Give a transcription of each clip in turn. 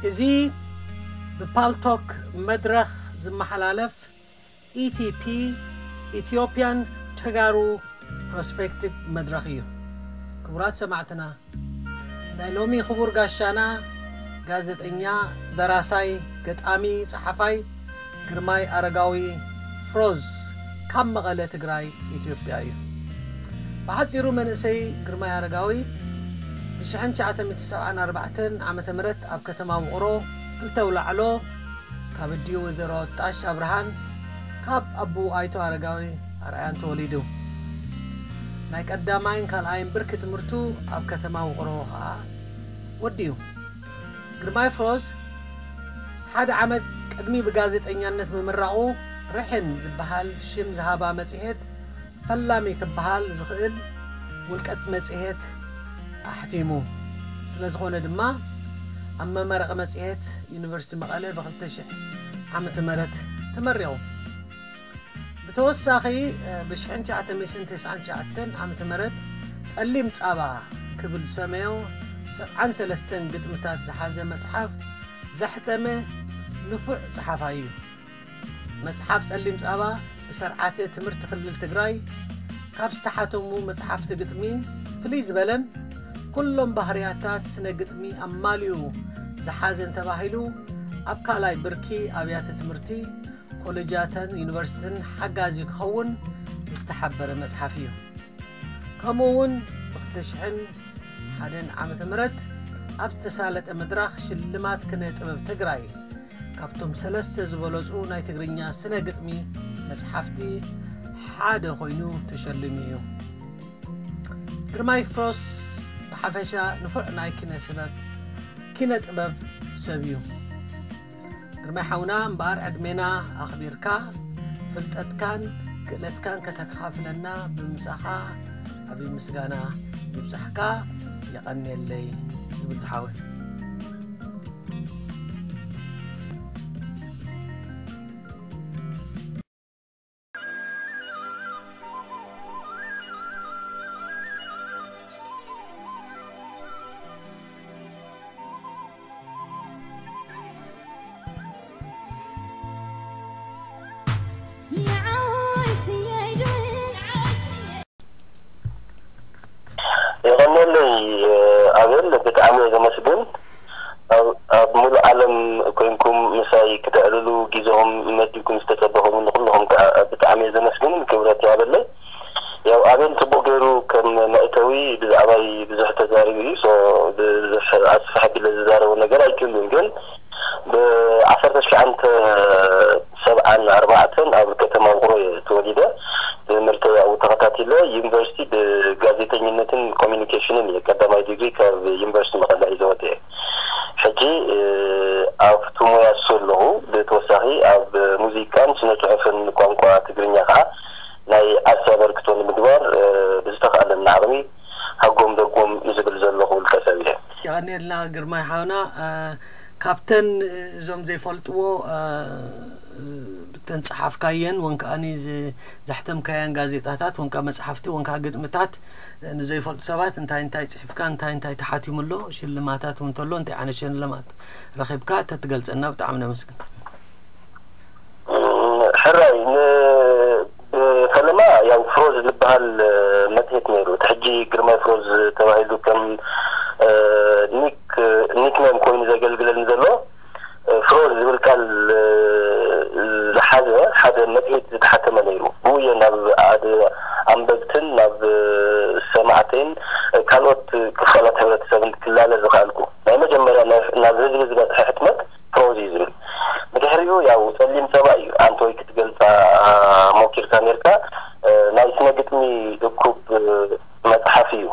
እዚ ብፓልቶክ መድረኽ ዝመሓላለፍ ኢቲፒ፣ ኢትዮጵያን ተጋሩ ፕሮስፔክቲቭ መድረኽ እዩ። ክቡራት ሰማዕትና፣ ናይ ሎሚ ክቡር ጋሻና ጋዜጠኛ፣ ደራሳይ፣ ገጣሚ፣ ጸሓፋይ ግርማይ ኣረጋዊ ፍሮዝ ካብ መቐለ፣ ትግራይ፣ ኢትዮጵያ እዩ። ብሓጺሩ መንእሰይ ግርማይ ኣረጋዊ ብ1974 ዓመተ ምህረት ኣብ ከተማ ውቕሮ ክልተ ኣውላዕሎ ካብ ኣዲኡ ወይዘሮ ጣሽ ኣብርሃን ካብ ኣቦኡ ኣይቶ ኣረጋዊ ኣርኣያን ተወሊዱ። ናይ ቀዳማይን ካልኣይን ብርኪ ትምህርቱ ኣብ ከተማ ውቕሮ ኸኣ ወዲኡ። ግርማይ ፍሮዝ ሓደ ዓመት ቅድሚ ብጋዜጠኛነት ምምራቑ፣ ርሕን ዝበሃል ሽም ዝሃባ መጽሔት ፈላሚ ክበሃል ዝኽእል ውልቀት መጽሔት ኣሕቲሙ። ስለ ዝኾነ ድማ ኣብ መመረቒ መጽሔት ዩኒቨርሲቲ መቐለ ብ2000 ዓመተ ምህረት ተመሪቑ። ብተወሳኺ፣ ብ1999 ዓመተ ምህረት ጸሊም ጻባ ክብል ዝሰመዮ 73 ግጥምታት ዝሓዘ መጽሓፍ ዘሕተመ ንፉዕ ጸሓፋይ እዩ። መጽሓፍ ጸሊም ጻባ ብሰርዓተ ትምህርቲ ክልል ትግራይ ካብ ዝተሓተሙ መጽሓፍቲ ግጥሚ ፍልይ ዝበለን ኩሎም ባህርያታት ስነ ግጥሚ ኣማሊኡ ዝሓዘን ተባሂሉ ኣብ ካልኣይ ብርኪ ኣብያተ ትምህርቲ፣ ኮሌጃትን ዩኒቨርሲቲን ሓጋዚ ክኸውን ዝተሓበረ መጽሓፍ እዩ። ከምኡ እውን ብ2001 ዓመተ ምህረት ኣብ ተሳለጠ መድረኽ ሽልማት ክነ ጥበብ ትግራይ ካብቶም ሰለስተ ዝበለጹ ናይ ትግርኛ ስነ ግጥሚ መጽሓፍቲ ሓደ ኮይኑ ተሸሊሙ እዩ። ግርማይ ፍሮዝ ብሓፈሻ ንፉዕ ናይ ኪነ ስበብ፣ ኪነ ጥበብ ሰብ እዩ። ግርማይ ሓውና፣ እምበኣር ዕድሜና ኣኽቢርካ ፍልጠትካን ክእለትካን ከተካፍለና ብምምጻኻ ዓቢ ምስጋና ይብጻሕካ። የቐንየለይ ይብል ዝሓወይ። የቐንየለይ ኣቤል፣ ብጣዕሚ እየ ዘመስግን። ኣብ ኣብ ሙሉእ ዓለም ኮይንኩም ምሳይ ክተዕልሉ ግዜኹም መዲብኩም ዝተጸበኹም ንኹልኹም ከኣ ብጣዕሚ እየ ዘመስግን፣ ክብረት ይሃበለይ። ያው ኣቤል ጽቡቕ ገይሩ ከም መእተዊ ብዛዕባይ ብዙሕ ተዛሪቡ እዩ። ሶ ብዙሕ ኣስፍሕ ኣቢለ ዝዛረቦ ነገር ኣይክህሉን፣ ግን ብ1974 ኣብ ከተማ ውቕሮ እየ ተወሊደ። ትምህርተይ ኣብኡ ተኸታቲለ። ዩኒቨርሲቲ ብጋዜጠኝነትን ኮሚኒኬሽንን እየ ቀዳማይ ዲግሪ ካብ ዩኒቨርሲቲ መቐለ ሒዘ ወጺኤ። ሕጂ ኣብቲ ሞያ እሱ ኣለኹ። ብተወሳኺ ኣብ ሙዚቃን ስነ ጽሑፍን ቋንቋ ትግርኛ ከዓ ናይ ዓርሰ ኣበርክቶ ንምግባር ብዝተኻእለኒ ዓቕሚ ሃጎም ደጎም ዝብል ዘለኹ ውልቀ ሰብ እየ። የቐንየልና ግርማይ ሓውና። ካብተን እዞም ዘይፈልጥዎ ብተን ጸሓፍካየን ወን ከኣ ዘሕተምካየን ጋዜጣታት ወን ከኣ መጽሓፍቲ ወን ከኣ ግጥምታት ንዘይፈልጡ ሰባት እንታይ እንታይ ጽሒፍካ፣ እንታይ እንታይ ተሓቲሙ ኣሎ፣ ሽልማታት እውን እንተሎ እንታይ ዓይነት ሽልማት ረኺብካ ተትገልጸልና ብጣዕሚ ነመስግን። ሕራይ ብፈለማ ያው ፍሮዝ ዝበሃል መጽሔት ነይሩ። እቲ ሕጂ ግርማይ ፍሮዝ ተባሂሉ ከም ኒክ ኒክኔም ኮይኑ ዘገልግለኒ ዘሎ ፍሮዝ ዝብል ቃል ዝሓዘ ሓደ መጽሔት ዝተሓተመ ነይሩ። ብኡ እየ ናብ ኣድ- ኣንበብትን ናብ ሰማዕተይን ካልኦት ክፋላት ሕብረተሰብን ክላለ ዝኸኣልኩ። ናይ መጀመርያ ናብ ህዝቢ ዝበጽሐ ሕትመት ፍሮዝ እዩ ዝብል። ብድሕሪኡ ያው ጸሊም ጸባ እዩ ኣንተ ወይ ክትገልጻ ሞኪርካ ኔርካ። ናይ ስነ ግጥሚ እኩብ መጽሓፍ እዩ።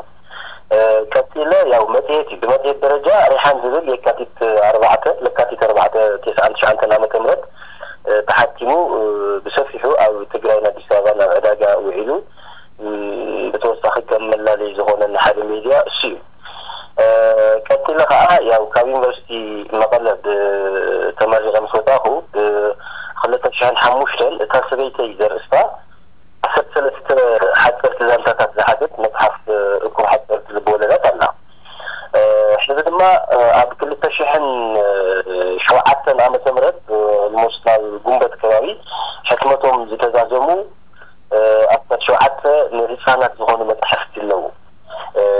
ቀጺለ ያው መጽሔት እዩ። ብመጽሔት ደረጃ ሪሓን ዝብል የካቲት ኣርባዕተ ለካቲት ኣርባዕተ ተስዓን ትሽዓን ዓመተ ምህረት ተሓቲሙ ብሰፊሑ ኣብ ትግራይን ኣዲስ ኣበባን ኣብ ዕዳጋ ውዒሉ። ብተወሳኺ ከም መላለይ ዝኾነኒ ሓደ ሜድያ እሱ እዩ። ቀጺለ ኸዓ ያው ካብ ዩኒቨርሲቲ መቐለ ተመሪቐ ምስ ወጻኹ ብ2005 እታ ሰበይተይ ዘርእስታ ዓሰርተ ሰለስተ ሓጸርቲ ዛንታታት ዝሓዘት መጽሓፍ እኩብ ሓጸርቲ ልብወለዳት ኣላ። ሕዚ ድማ ኣብ ክልተ ሽሕን ሸውዓተን ዓመተ ምህረት ኦልሞስት ናብ ጉንበት ከባቢ ሕትመቶም ዝተዛዘሙ ኣስታት ሸውዓተ ንህፃናት ዝኾኑ መፅሓፍቲ ኣለዉ።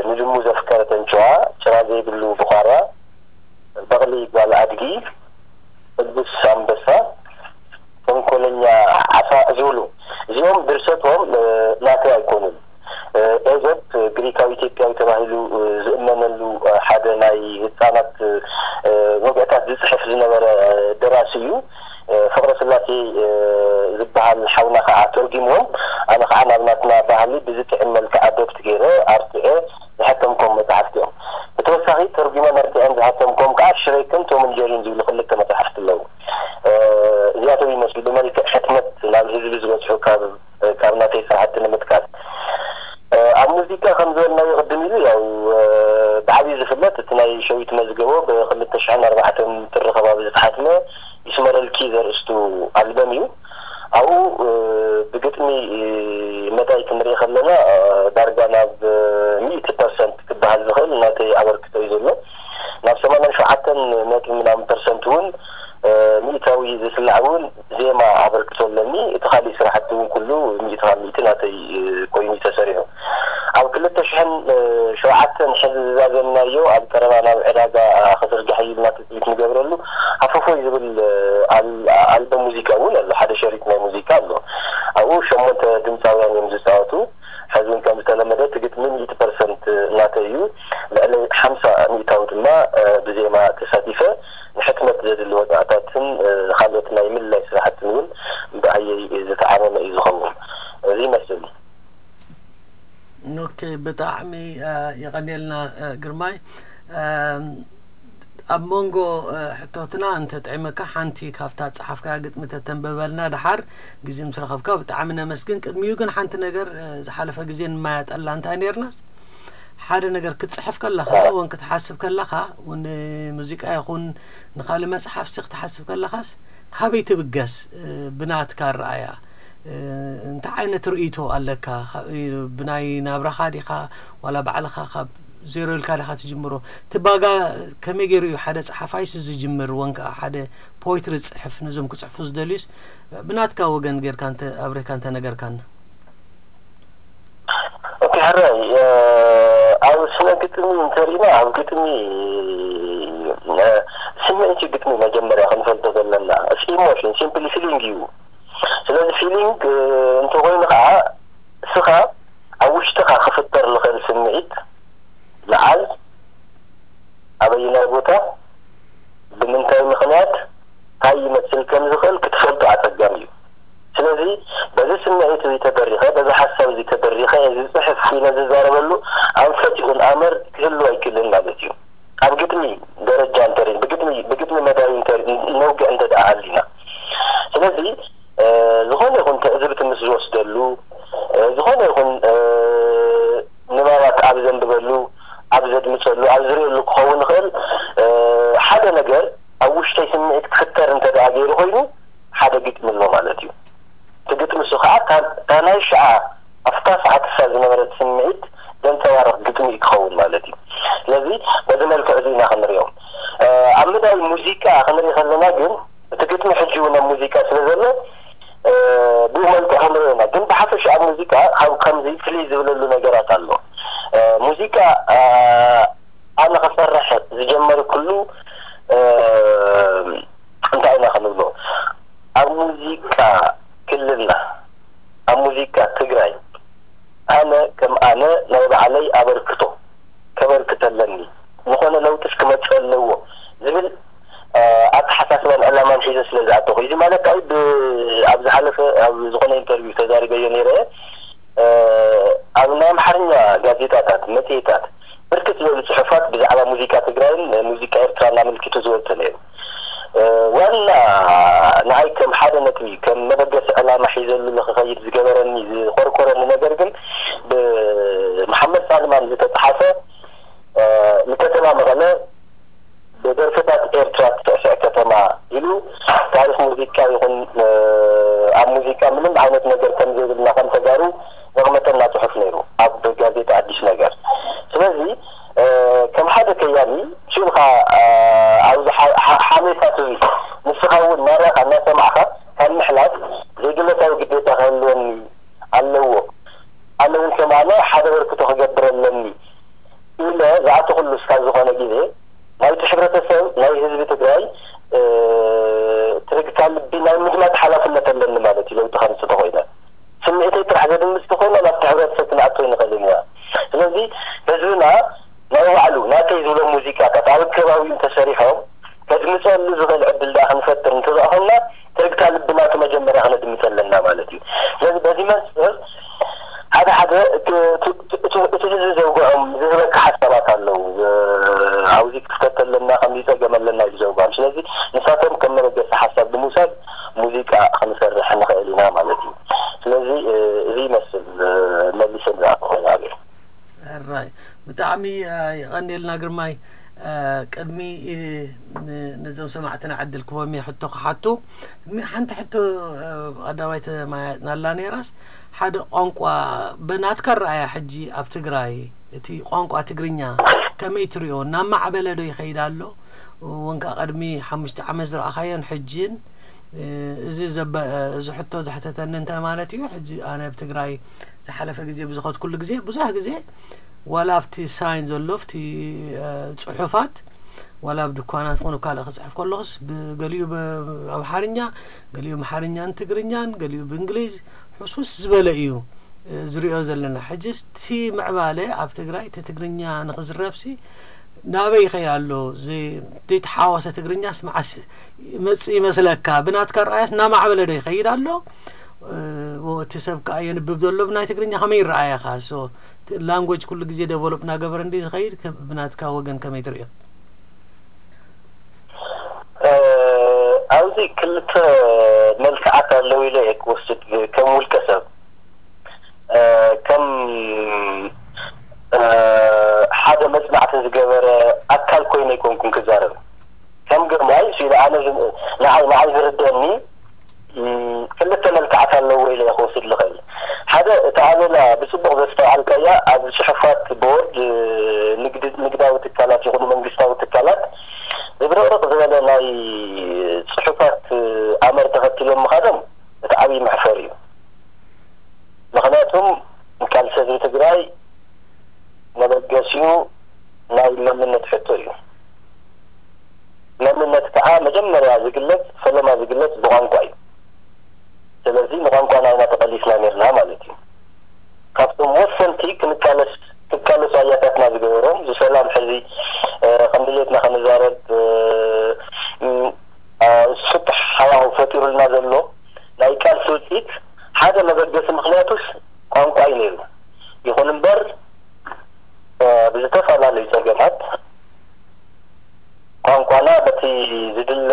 ንድሙ ዘፍቀረተን ጭዋ፣ ጭራ ዘይብሉ ብዃራ፣ በቕሊ ጓል ኣድጊ፣ ቅዱስ ኣንበሳ፣ ተንኮለኛ ዓሳ ዝብሉ፣ እዚኦም ድርሰቶም ናተይ ኣይኮኑን። ኤዞፕ ግሪካዊ ኢትዮጵያዊ ተባሂሉ ዝእመነሉ ሓደ ናይ ህፃናት ወግዕታት ዝፅሕፍ ዝነበረ ደራሲ እዩ። ፍቕረ ስላሴ ዝበሃል ሓውና ከዓ ተርጉምዎም። ኣነ ከዓ ናብ ናትና ባህሊ ብዝጥዕም መልክዕ ኣዶፕት ገይረ ኣርቲዐ ዝሓተምኮም መፅሓፍቲ እዮም። ብተወሳኺ ተርጉመ ኣርቲዐን ዝሓተምኮም ከዓ ሽሬክን ቶምን ጀሪን ዝብሉ ክልተ መፅሓፍቲ ኣለዉ። እዚኣቶም ይመስሉ ብመልክዕ ሕትመት ናብ ህዝቢ ዝበፅሑ ካብ ካብ ናተይ ስራሕቲ ንምጥቃስ። ኣብ ሙዚቃ ከም ዝበልናዮ ቅድም ኢሉ ያው ብዓብዩ ዝፍለጥ እቲ ናይ ሸዊት መዝገቦ ብክልተ ሽሕን ኣርባዕተን ጥሪ ከባቢ ዝተሓትመ ይስመረልኪ ዘርእስቱ ኣልበም እዩ። ኣብኡ ብግጥሚ መዳይ ክንርኢ ከለና ዳርጋ ናብ ሚእቲ ፐርሰንት ክበሃል ዝኽእል ናተይ ኣበርክቶ እዩ ዘሎ። ናብ ሰማንያን ሸውዓተን ነጥቢ ምናምን ፐርሰንት እውን ሚእታዊ ዝስላዕ እውን ዜማ ኣበርክቶ ኣለኒ። እቲ ካሊእ ስራሕቲ እውን ኩሉ ሚእቲ ካብ ሚእቲ ናተይ ኮይኑ እዩ ተሰሪሑ። ኣብ ክልተ ሽሕን ሸውዓተን ሕዚ ዝዛዘምናዮ ኣብ ቀረባ ናብ ዕዳጋ ክዝርጋሕ እዩ ኢልና ትፅቢት ንገብረሉ ሃፈፎይ ዝብል ኣልበም ሙዚቃ እውን ኣሎ። ሓደ ሸሪጥ ናይ ሙዚቃ ኣሎ። ኣብኡ ሸሞንተ ድምፃውያን እዮም ዝፃወቱ። ሕዚ እውን ከም ዝተለመደ እቲ ግጥሚ ሚእቲ ፐርሰንት ናተይ እዩ። ልዕሊ ሓምሳ ሚእታዊ ድማ ብዜማ ተሳቲፈ ንሕትመት ዘድሊ ወፃእታትን ካልኦት ናይ ምልላይ ስራሕትን እውን ብኣየይ ዝተዓመመ እዩ ዝኸውን። እዚ ይመስል። ኦኬ፣ ብጣዕሚ የቐንየልና ግርማይ። ኣብ መንጎ ሕቶትና እንተጥዕመካ ሓንቲ ካብታ ጸሓፍካ ግጥሚ ተተንበበልና ደሓር ግዜ ምስ ረኸብካ ብጣዕሚ ነመስግን። ቅድሚኡ ግን ሓንቲ ነገር ዝሓለፈ ግዜ ንማያጠላ እንታይ ነርናስ ሓደ ነገር ክትጽሕፍ ከለኻ ወን ክትሓስብ ከለኻ ንሙዚቃ ይኹን ንኻልእ መጽሓፍሲ ክትሓስብ ከለኻስ ካበይ ትብገስ? ብናትካ ኣረኣያ እንታይ ዓይነት ርእይቶ ኣለካ? ብናይ ናብራኻ ዲኻ ዋላ ባዕልኻ ካብ ዜሮ ኢልካ ዲኻ ትጅምሮ? እቲ ባጋ ከመይ ገይሩ እዩ ሓደ ጸሓፋይስ ዝጅምር ወን ከዓ ሓደ ፖይትሪ ዝጽሕፍ ነዞም ክጽሕፉ ዝደልዩስ ብናትካ ወገን ጌርካ ኣብሪህካ እንተነገርካና። ኦኬ ሕራይ ኣብ ስነ ግጥሚ እንተሪእና ኣብ ግጥሚ ስምዒት እዩ ግጥሚ መጀመርያ ክንፈልጦ ዘለና። ኢሞሽን ሲምፕሊ ፊሊንግ እዩ። ስለዚ ፊሊንግ እንተኮይኑ ከዓ እስኻ ኣብ ውሽጥኻ ክፍጠር ዝኽእል ስምዒት መዓዝ ኣበይናይ ቦታ ብምንታይ ምኽንያት እንታይ ይመስል ከም ዝኽእል ክትፈልጦ ኣፀጋሚ እዩ። ስለዚ በዚ ስምዒት እዚ ተደሪኸ በዚ ሓሳብ እዚ ተደሪኸ እዚ ፅሕፍ ኢለ ዝዛረበሉ ኣንፈት ይኹን ኣመር ክህሉ ኣይክእልን ማለት እዩ። ኣብ ግጥሚ ደረጃ እንተሪን ብግጥሚ ብግጥሚ መዳይ እንተሪን ነውግዕ እንተ ደኣ ሃሊና ስለዚ ዝኾነ ይኹን ትዕዝብቲ ምስ ዝወስደሉ ዝኾነ ይኹን ንባባት ኣብ ዘንብበሉ ኣብ ዘድምፀሉ ኣብ ዝርእየሉ ክኸውን ይኽእል ሓደ ነገር ኣብ ውሽጠይ ስምዒት ክፍጠር እንተ ደኣ ገይሩ ኮይኑ ሓደ ግጥሚ ኣሎ ማለት እዩ። እቲ ግጥሚ እሱ ከዓ እታ ናይ ሽዓ ኣብታ ሰዓት እሳ ዝነበረት ስምዒት ዘንፀባርቕ ግጥሚ እዩ ክኸውን ማለት እዩ። ስለዚ በዚ መልክዕ እዚ ኢና ክንሪኦ። ኣብ ምዳይ ሙዚቃ ክንርኢ ከለና ግን እቲ ግጥሚ ሕጂ እውን ኣብ ሙዚቃ ስለ ዘሎ ብኡ መልክዕ ክንሪኦ ኢና። ግን ብሓፈሻ ኣብ ሙዚቃ ካብ ከምዚ ፍልይ ዝብለሉ ነገራት ኣሎ። ሙዚቃ ኣነ ክሰርሕ ዝጀመርኩሉ እንታይ ኢና ክንብሎ ኣብ ሙዚቃ ክልልና ኣብ ሙዚቃ ትግራይ ኣነ ከም ኣነ ናይ ባዕለይ ኣበርክቶ ከበርክት ኣለኒ ዝኾነ ለውጥስ ክመፅእ ኣለዎ ዝብል ኣተሓሳስባን ዕላማን ሒዘ ስለ ዝኣተኹ እዚ ማለት ኣብ ኣብ ዝሓለፈ ኣብ ዝኾነ ኢንተርቪው ተዛሪበዮ ነይረ ኣብ ናይ ኣምሓርኛ ጋዜጣታት መፅሄታት ብርክት ዝበሉ ፅሑፋት ብዛዕባ ሙዚቃ ትግራይን ሙዚቃ ኤርትራን ኣመልኪቱ ዝወፀ ነይሩ። ዋና ንዓይ ከም ሓደ ነጥቢ ከም መበገሲ ዕላማ ሒዘሉ ንክኸይድ ዝገበረኒ ዝኮርኮረኒ ነገር ግን ብመሓመድ ሳልማን ዝተፅሓፈ ንከተማ መቐለ ብደርፍታት ኤርትራ ትስዕስዕ ከተማ ኢሉ ታሪክ ሙዚቃ ይኹን ኣብ ሙዚቃ ምንም ዓይነት ነገር ከም ዘይብልና ከም ተጋሩ ዘቕመጠልና ፅሑፍ ነይሩ ኣብ ጋዜጣ ኣዲስ ነገር። ስለዚ ከም ሓደ ከያኒ ሽልኻ ኣብዚ ሓሜታት እዚ ንስኻ እውን እናረእኻ እናሰማዕኻ ካብ ምሕላፍ ዘይግለታዊ ግዴታ ክህልወኒ ኣለዎ። ኣነ እውን ከማነ ሓደ በርክቶ ክገብር ኣለኒ ኢለ ዝኣተኹሉ እስካብ ዝኾነ ግዜ ናይቲ ሕብረተሰብ ናይ ህዝቢ ትግራይ ትርግታ ልቢ ናይ ምግላፅ ሓላፍነት ኣለኒ ማለት እዩ። ለውጢ ከምፅእ ተኮይነ ስምዒተይ ጥራሕ ዘድምፅ ተኮይነ ናብቲ ሕብረተሰብ ክንኣቶ ይንኽእል ኢና። ስለዚ ህዝብና ናይ ባዕሉ ናተይ ዝብሎ ሙዚቃታት ኣብ ከባቢኡ ተሰሪሖም ከድምፀሉ ዝኽእል ዕድል ደኣ ክንፈጥር እንተዘኣኸልና ትርግታ ልብና እቲ መጀመርያ ክነድምፅ ኣለና ማለት እዩ። ስለዚ በዚ መንፅር ሓደ ሓደ እቲ ህዝቢ ዘውግዖም ዝህበካ ሓሳባት ኣለዉ። ኣብዚ ክፍተት ኣለና ከምዚ ፀገም ኣለና እዩ ዘውግዖም። ስለዚ ንሳቶም ከም መበገሲ ሓሳብ ብምውሳድ ሙዚቃ ክንሰርሕ ንኽእል ኢና ማለት እዩ። ስለዚ እዚ ይመስል መሊሰ ዝኣተኹ ናብር። ራይ ብጣዕሚ የቐንየልና ግርማይ። ቅድሚ ነዞም ሰማዕትና ዕድል ክቦም እየ ሕቶ ክሓቱ። ቅድሚ ሓንቲ ሕቶ ቀዳማይ ተማያጥናላ ነይራስ ሓደ ቋንቋ ብናትካ ረኣያ ሕጂ ኣብ ትግራይ እቲ ቋንቋ ትግርኛ ከመይ ትሪኦ? እናማዕበለ ዶ ይኸይድ ኣሎ? እውን ከዓ ቅድሚ ሓሙሽተ ዓመት ዝረኣኻዮን ሕጂን እዚ ዘበ እዚ ሕቶ ዘሕተተኒ እንታይ ማለት እዩ? ሕጂ ኣነ ኣብ ትግራይ ዝሓለፈ ግዜ ብዝኸድኩሉ ግዜ ብዙሕ ግዜ ዋላ ኣብቲ ሳይን ዘሎ ኣብቲ ፅሑፋት ዋላ ኣብ ድኳናት ኾነ ካልእ ክፅሕፍ ከለኹስ ብገሊኡ ብኣምሓርኛ ገሊኡ ኣምሓርኛን ትግርኛን ገሊኡ ብእንግሊዝ ሕሱስ ዝበለ እዩ ዝሪኦ ዘለና። ሕጂ እቲ ምዕባለ ኣብ ትግራይ እቲ ትግርኛ ንክዝረብሲ ናበይ ይኸይድ ኣሎ? ዘይተሓወሰ ትግርኛስ መዓስ ይመፅእ ይመስለካ? ብናትካ ረኣያስ እናማዕበለ ዶ ይኸይድ ኣሎ? እቲ ሰብ ከዓ የንብብ ዘሎ ብናይ ትግርኛ ከመይ ይረኣየኻ? ሶ ላንጎጅ ኩሉ ግዜ ደቨሎፕ እናገበረ እንዲ ዝኸይድ ብናትካ ወገን ከመይ ትሪኦ? ኣብዚ ክልተ መልክዓት ኣለዉ ኢለ እየ ክወስድ ከም ውልቀ ሰብ ከም ሓደ መፅናዕቲ ዝገበረ ኣካል ኮይነ ኣይኮንኩን ክዛረብ። ከም ግርማይ ሲለ ኣነ ንዓይ ንዓይ ዝርደኒ ክልተ መልክዓት ኣለዎ ኢለ እየ ክወስድ ልኽእል። ሓደ እቲ ኣበላ ብፅቡቕ ዘስተውዓልካያ ኣብ ፅሑፋት ቦርድ ንግዳዊ ትካላት ይኹኑ መንግስታዊ ትካላት ዝብርቕርቕ ዝበለ ናይ ፅሑፋት ኣመር ተኸቲሎም ምኻዶም እቲ ዓብዪ መሕፈሪ እዩ። ምኽንያቱም ቃልሲ ህዝቢ ትግራይ መበገሲኡ ናይ መንነት ሕቶ እዩ። መንነት ከዓ መጀመርያ ዝግለፅ ፈለማ ዝግለፅ ብቋንቋ እዩ። ስለዚ ንቋንቋና ኢና ተቐሊስና ነርና ማለት እዩ። ካብቶም ወሰንቲ ክንቃለስ ክቃለሱ ኣያታትና ዝገበሮም ዝሰላም ሕዚ ከም ድሌትና ክንዛረብ ፍትሕ ሃዋሁ ፈጢሩልና ዘሎ ናይ ቃልሲ ውፅኢት ሓደ መበገሲ ምኽንያቱስ ቋንቋ እዩ ነይሩ። ይኹን እምበር ብዝተፈላለዩ ፀገማት ቋንቋና በቲ ዝድለ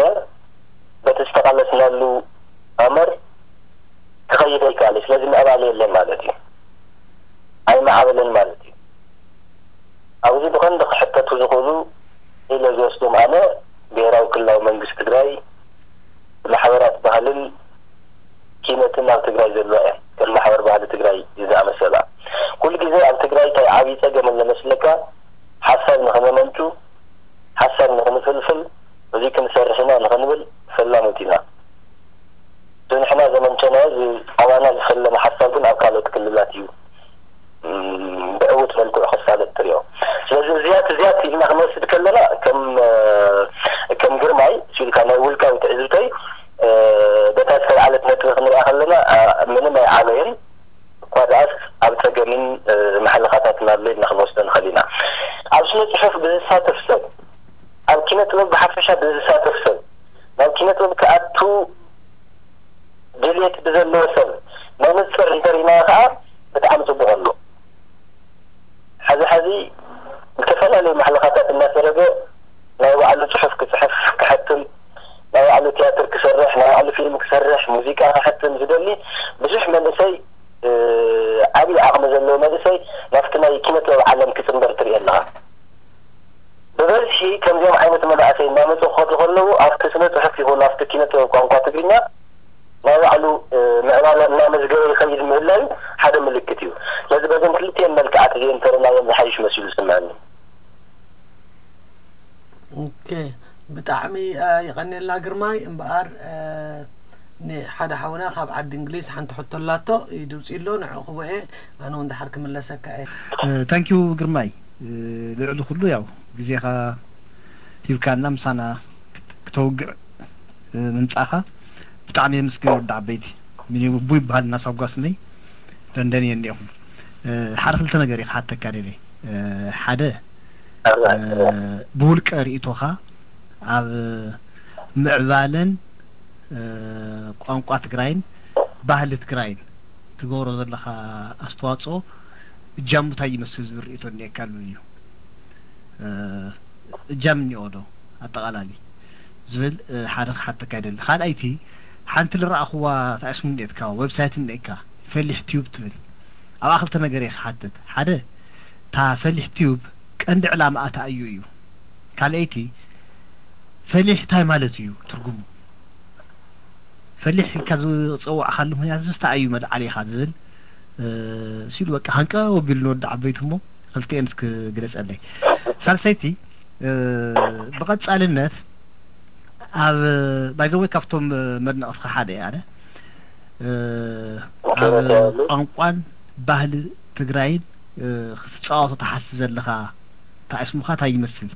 በቲ ዝተቓለስናሉ ኣመር ክኸይድ ኣይከኣለ። ስለዚ ምዕባለ የለን ማለት እዩ። ኣይመዓበለን ማለት እዩ። ኣብዚ ብቐንዲ ክሕተቱ ዝኽእሉ ኢለ ዝወስዶም ኣነ ብሄራዊ ክልላዊ መንግስቲ ትግራይ ማሕበራት ባህልን ኪነትን ኣብ ትግራይ ዘለዋ እየን። ከም ማሕበር ባህሊ ትግራይ ዝኣመሰላ ኩሉ ግዜ ኣብ ትግራይ እንታይ ዓብዪ ፀገም ኣለመስለካ ሓሳብ ንኽነመንጩ ሓሳብ ንኽንፍልፍል እዚ ክንሰርሕ ኢና ንኽንብል ፈላሞት ኢና። ንሕና ዘመንጨናዮ ኣባና ዝፈለመ ሓሳብ ግን ኣብ ካልኦት ክልላት እዩ ብዕውት መልክዑ ክሳለጥ ትሪኦ። ስለዚ እዚያት እዚያት ኢልና ክንወስድ ከለና ከም ከም ግርማይ ሲልካ ናይ ውልቃዊ ትዕዝብተይ በታ ዝተልዓለት ነጥቢ ክንሪኣ ከለና ምንም ኣይዓበየን። እኳ ደኣስ ኣብ ጸገምን ማሕለኻታትን ኣሎ ኢልና ክንወስዶ ንኽእል ኢና። ኣብ ስነ ጽሑፍ ብዝሳተፍ ሰብ፣ ኣብ ኪነ ጥበብ ብሓፈሻ ብዝሳተፍ ሰብ፣ ናብ ኪነ ጥበብ ክኣቱ ድልየት ብዘለዎ ሰብ መነጽር እንተሪእናዮ ከዓ ብጣዕሚ ጽቡቕ ኣሎ። ሕዚ ሕዚ ዝተፈላለዩ ማሕለኻታት እናሰረገ ናይ ባዕሉ ጽሑፍ ክጽሕፍ ክሕትም ናይ ባዕሉ ትያትር ክሰርሕ ናይ ባዕሉ ፊልም ክሰርሕ ሙዚቃ ክሕትም ዝደሊ ብዙሕ መንእሰይ ዓብዪ ዓቕሚ ዘለዎ መንእሰይ ናብቲ ናይ ኪነ ጥበብ ዓለም ክፅምበር ትርኢ ኣለኻ። ብበዝሒ ከምዚኦም ዓይነት መናእሰይ እናመፁ ክኸዱ ከለዉ ኣብቲ ስነ ፅሑፍ ይኹን ኣብቲ ኪነ ጥበብ ቋንቋ ትግርኛ ናይ ባዕሉ ምዕባለ እናመዝገበ ይኸይድ ምህላዩ ሓደ ምልክት እዩ። ስለዚ በዘን ክልቲኤን መልክዓት እዚአን ተርናየን ዝሓይሽ መሲሉ ዝስምዐኒ። ኦኬ፣ ብጣዕሚ የቐንየልና ግርማይ። እምበኣር ንሓደ ሓውና ካብ ዓዲ እንግሊዝ ሓንቲ ሕቶ ኣላቶ ይድውፂ ኣሎ፣ ንዕኡ ክቦኤ ኣነ እውን ድሓር ክምለሰካ እየ። ታንኪዩ ግርማይ። ልዕሊ ኩሉ ያው ግዜኻ ሂብካና ምሳና ክተውግዕ ምምጻእኻ ብጣዕሚ የመስግን። ወዲ ዓበይቲ ሚኒ ቡ ይበሃል እናሳጓስመይ ደንደን እየ እኒኹም። ሓደ ክልተ ነገር እየ ክሓተካ ደልየ። ሓደ ብውልቀ ርእቶኻ ኣብ ምዕባለን ቋንቋ ትግራይን ባህሊ ትግራይን ትገብሮ ዘለኻ ኣስተዋፅኦ እጃሙ እንታይ ይመስል ዝብል ርእቶ እኒኤካ ኣሎ እዩ። እጃም እኒኦ ዶ ኣጠቓላሊ ዝብል ሓደ ክሓተካ ይደሊ። ካልኣይቲ ሓንቲ ዝረኣኽዋ ታእስሙ እኒኤትካ ዌብሳይት እኒኤካ ፈሊሕ ቲዩብ ትብል ኣብኣ ክልተ ነገር እየ ክሓትት። ሓደ እታ ፈሊሕ ቲዩብ ቀንዲ ዕላማ ኣታ እዩ እዩ። ካልኣይቲ ፈሊሕ እንታይ ማለት እዩ ትርጉሙ? ፈሊሕ ኢልካ ዝፀዋዕካሉ ምክንያት ዝስታ እዩ መልዓሊኻ ዝብል ሲሉ በቃ ሃንቀ ወቢሉ ንወዲ ዓበይቲ እሞ ክልቲኤን እስክ ግለፀለይ። ሳልሰይቲ ብቐፃልነት ኣብ ባይዘወይ ካብቶም መድነቕትካ ሓደ እየ ኣነ ኣብ ቋንቋን ባህሊ ትግራይን ክትፃወቶ ተሓስብ ዘለካ እንታይ ስሙኻ እንታይ ይመስል?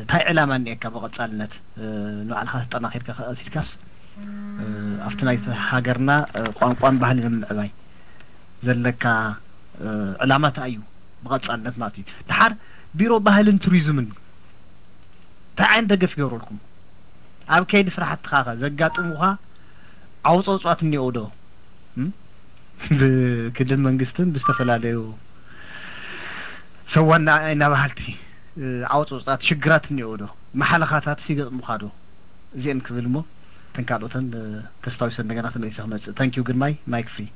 እንታይ ዕላማ እኒኤካ ብቐፃልነት ንባዕልኻ ተጠናኺርካ ከቐሲልካስ ኣብቲ ናይ ሃገርና ቋንቋን ባህልን ንምዕባይ ዘለካ ዕላማ እንታይ እዩ? ብቐፃልነት ማለት እዩ። ድሓር ቢሮ ባህልን ቱሪዝምን እንታይ ዓይነት ደገፍ ይገብረልኩም? ኣብ ከይዲ ስራሕትኻ ከ ዘጋጥሙኻ ዓውፀውፅዋት እኒኦ ዶ? ብክልል መንግስትን ብዝተፈላለዩ ሰብ ዋና ኣይና በሃልቲ ዓወፅውፃት ሽግራት እኒኦ ዶ? መሓለኻታት ይገጥሙኻ ዶ? እዚአን ክብል እሞ እተን ካልኦተን ተስታዊሰ እንደገና ተመሊሰ ክመፅእ። ታንኪዩ ግርማይ ማይክ ፍሪ።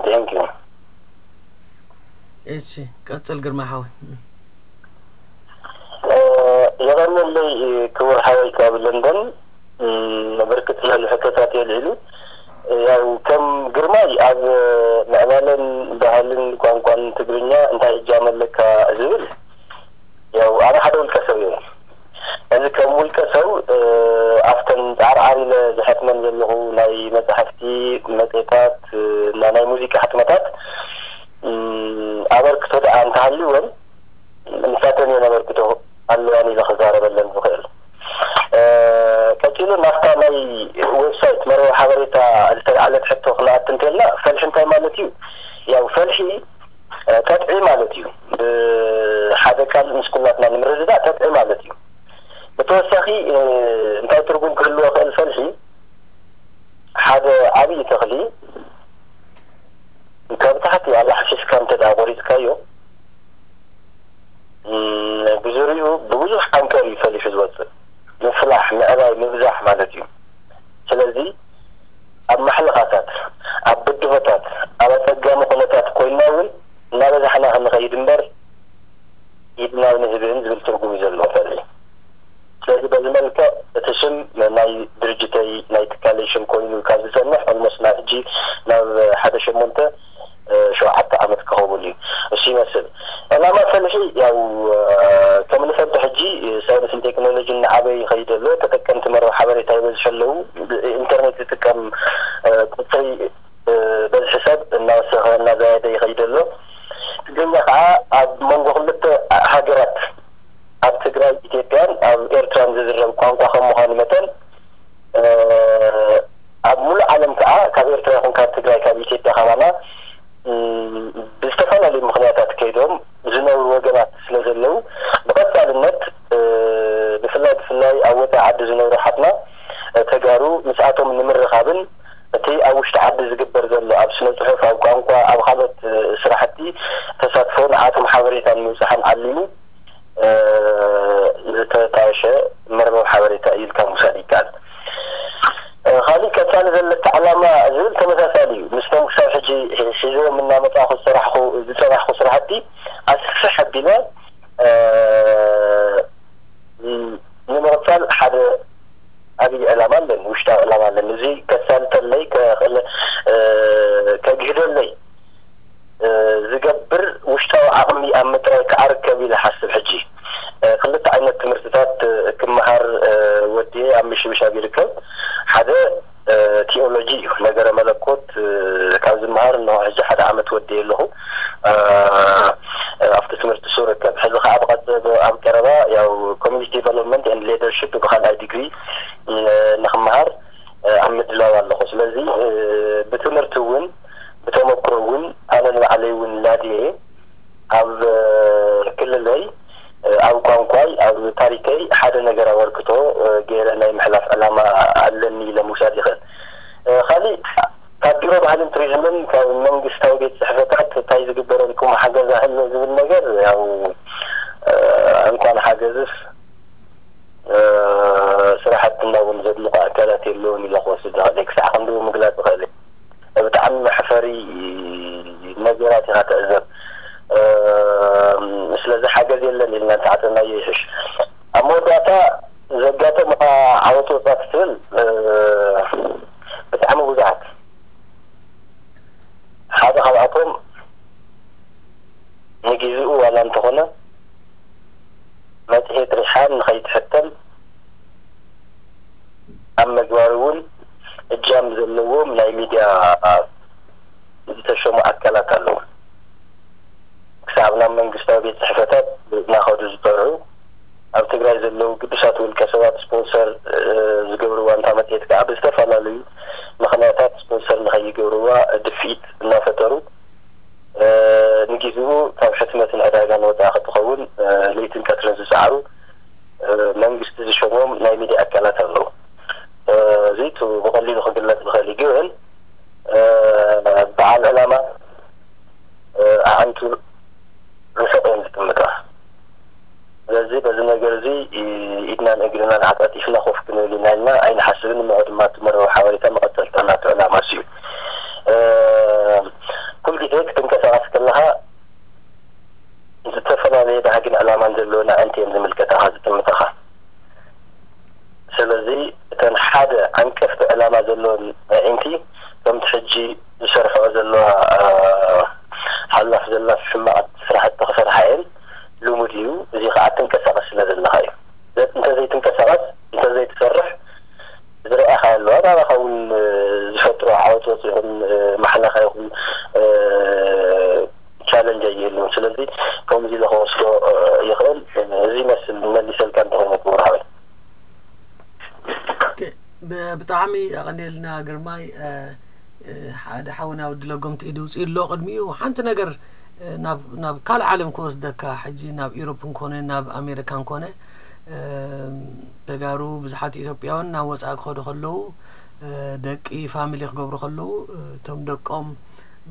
Thank you። እሺ ቀፅል ግርማይ ሓወይ። የቐንየለይ ክቡር ሓወይ ካብ ለንደን። ብርክት ዝበሉ ሕቶታት የልዕሉ። ያው ከም ግርማይ ኣብ ምዕባለን ባህልን ቋንቋን ትግርኛ እንታይ እጃም ኣለካ ዝብል ያው ኣነ ሓደ ውልቀ ሰብ እየ። እዚ ከም ውልቀ ሰብ ኣብተን ፃዕርዓር ኢለ ዝሐትመን ዘለኹ ናይ መፅሓፍቲ፣ መፅሄታት እና ናይ ሙዚቃ ሕትመታት ኣበርክቶ ደኣ እንተሃልወን ንሳተን እየን ኣበርክቶ ኣለዋን ኢለ ክዛረበለን ዝኽእል። ቀፂሉ ናብታ ናይ ዌብሳይት መርበብ ሓበሬታ ዝተልዓለት ሕቶ ክነኣቱ እንተልና ፈልሒ እንታይ ማለት እዩ? ያው ፈልሒ ቀጥዒ ማለት እዩ። ብሓደ ቃል ምስ ኩላትና ንምርድዳእ ቀጥዒ ማለት እዩ። ብተወሳኺ እንታይ ትርጉም ክህልዎ ክእል ፈልሒ ሓደ ዓብዪ ተኽሊ ካብ ታሕቲ ኣላሕፊፍካ እንተ ደኣ ቆሪፅካዮ ብዙሪኡ ብብዙሕ ዓንከር እዩ ፈሊሑ ዝወፅእ። ምፍላሕ፣ ምዕባይ፣ ምብዛሕ ማለት እዩ። ስለዚ ኣብ ማሕለኻታት፣ ኣብ ብድሆታት፣ ኣብ ኣፀጋሚ ኩነታት ኮይንና እውን እናበዛሕና ክንኸይድ እምበር ኢድና ኣይንህብን ዝብል ትርጉም እዩ ዘለዎ ፈልሒ። ስለዚ በዚ መልክዕ እቲ ሽም ናይ ድርጅተይ ናይ ትካለይ ሽም ኮይኑ ካብ ዝፀንሕ ኦልሞስት ናብ ሕጂ ናብ ሓደ ሸሞንተ ሸውዓተ ዓመት ክኸውን እዩ። እሱ ይመስል ዕላማ ፈልሒ። ያው ከም ንፈልጦ ሕጂ ሳይንስን ቴክኖሎጂን እናዓበየ ይኸይድ ኣሎ። ተጠቀምቲ መርበብ ሓበሬታ ይበዝሑ ኣለዉ። ኢንተርኔት ዝጥቀም ቁፅሪ በዝሒ ሰብ እናወሰኸ እናዘያየደ ይኸይድ ኣሎ። ትግርኛ ከዓ ኣብ መንጎ ክልተ ሃገራት ኣብ ትግራይ ኢትዮጵያን ኣብ ኤርትራን ዝዝረብ ቋንቋ ከም ምዃኑ መጠን ኣብ ሙሉእ ዓለም ከዓ ካብ ኤርትራ ይኹን ካብ ትግራይ ካብ ኢትዮጵያ ከማና ብዝተፈላለዩ ምኽንያታት ከይዶም ዝነብሩ ወገናት ስለ ዘለዉ ብቐፃልነት ብፍላይ ብፍላይ ኣብ ወፃኢ ዓዲ ዝነብሩ ሓትና ተጋሩ ምስኣቶም ንምርኻብን እቲ ኣብ ውሽጢ ዓዲ ዝግበር ዘሎ ኣብ ስነ ፅሑፍ ኣብ ቋንቋ ኣብ ካልኦት ስራሕቲ ተሳትፎ ንዓቶም ሓበሬታ ንምብፃሕን ዓሊሙ ዝተጣየሸ መርበብ ሓበሬታ እዩ ኢልካ ምውሳድ ይከኣል። ካሊእ ቀፃሊ ዘለካ ዕላማ ዝብል ተመሳሳሊ እዩ። ምስቶም ክሳብ ሕጂ ሒዝዎም እናመፃእኹ ዝሰራሕኹ ዝፀናሕኩ ስራሕቲ ኣስፍሕ ኣቢለ ንምቕፃል ሓደ ዓብዪ ዕላማ ኣለኒ፣ ውሽጣዊ ዕላማ ኣለኒ። እዚ ከሳልጠለይ ከግህደለይ ዝገብር ውሽጣዊ ዓቕሚ ኣብ ምጥራይ ከዓ ርከብ ኢለ ሓስብ ሕጂ። ትምህርትታት ክመሃር ወዲኤ ኣብ ምሽብሻብ ይርከብ። ሓደ ቲኦሎጂ እዩ፣ ነገረ መለኮት ካብ ዝመሃር እንሆ ሕጂ ሓደ ዓመት ወዲኤ ኣለኹ። ኣብቲ ትምህርቲ እሱ ርከብ። ሕዚ ከዓ ብቐፅ ኣብ ቀረባ ያው ኮሚኒቲ ዲቨሎፕመንት ኤንድ ሊደርሽፕ ብካልኣይ ዲግሪ ንክመሃር ኣብ ምድላው ኣለኹ። ስለዚ ብትምህርቲ እውን ብተመክሮ እውን ኣነ ንባዕለይ እውን ናድየ ኣብ ክልለይ ኣብ ቋንቋይ ኣብ ታሪከይ ሓደ ነገር ኣበርክቶ ገይረ ናይ ምሕላፍ ዕላማ ኣለኒ ኢለ ምውሳድ ይኽእል። ካሊእ ካብ ቢሮ ባህልን ቱሪዝምን ካብ መንግስታዊ ቤት ፅሕፈታት እንታይ ዝግበረልኩም ሓገዝ ኣሎ ዝብል ነገር ያው እንኳን ሓገዝስ ስራሕትና እውን ዘድንቑ ኣካላት የለውን ኢለ ክወስድ ይኽእል። ክሳዕ ክንድኡ ምግላፅ ይኽእል። ብጣዕሚ መሕፈሪ ነገራት ኢኻ ትዕዘብ። ስለዚ ሓገዝ የለን ኢልና እንተዓፀናዮ ይሕሽ። ኣብ መወዳእታ ዘጋጠመ ዓወት ወፃት ትብል ብጣዕሚ ብዙሓት ሓደ ካብኣቶም ንጊዜኡ ዋላ እንተኾነ መፅሄት ሪሓን ንኸይትሕተም ኣብ ምግባር እውን እጃም ዘለዎም ናይ ሚድያ ዝተሸሙ ኣካላት ኣለዉ። ክሳብ ናብ መንግስታዊ ቤት ፅሕፈታት እናኸዱ ዝፀርዑ ኣብ ትግራይ ዘለዉ ግዱሳት ውልቀ ሰባት ስፖንሰር ዝገብርዋ እንታ መፅሄት ከዓ ብዝተፈላለዩ ምኽንያታት ስፖንሰር ንኸይገብርዋ ድፍኢት እናፈጠሩ ንጊዜኡ ካብ ሕትመትን ዕዳጋን ወፃኢ ክትኸውን ለይትን ቀትርን ዝፀዓሩ መንግስቲ ዝሸሞም ናይ ሚድያ ኣካላት ኣለዉ። እዚ ብቐሊሉ ክግለፅ ዝኽእል እዩ። ግን በዓል ዕላማ ኣዕንቱ ርሑቕ እዮም ዝጥምታ። ስለዚ በዚ ነገር እዚ ኢድናን እግርናን ዓጣጢፍና ኮፍ ክንብል ኢና ኢልና ኣይንሓስብን። እሞ ድማ እቲ መርበብ ሓበሬታ መቐፀልታ ናቱ ዕላማ እሱ እዩ። ኩልግዜ ክትንቀሳቐስ ከለኻ ዝተፈላለየ ባህግን ዕላማን ዘለወን ኣዕንቲ እየን ዝምልከታኻ ዝጥምታኻ። ስለዚ እተን ሓደ ዓንቀፍቲ ዕላማ ዘለወን ኣዒንቲ ከምቲ ሕጂ ዝሰርሕኦ ዘለዋ ሓላፍ ዘላፍ ሕማቕ ስራሕቲ ክሰርሓ እየን። ልሙድ እዩ። እዚ ከዓ ትንቀሳቐስ ስለ ዘለኻ እዩ። እንተዘይትንቀሳቐስ እንተዘይትሰርሕ ዝረኣኻ ኣለዋ ናባኻ እውን ዝፈጥሮ ዓወት ወፂኹን ማሕላኻ ይኹን ቻለንጅ ኣይህልውን። ስለዚ ከምዚ ኢለ ክወስዶ ይኽእል። እዚ ይመስል መሊሰልካ እንተኾይነ ክቡር ሓወይ። ብጣዕሚ ኣቐኒልና ግርማይ። ሓደ ሓውና ወዲ ለጎምቲ ኢዱ ውፅእ ኣሎ። ቅድሚኡ ሓንቲ ነገር ናብ ካልእ ዓለም ክወስደካ፣ ሕጂ ናብ ኢሮፕ እንኮነ ናብ ኣሜሪካ እንኮነ ተጋሩ ብዙሓት ኢትዮጵያውን ናብ ወፃኢ ክኸዱ ከለዉ ደቂ ፋሚሊ ክገብሩ ከለዉ እቶም ደቆም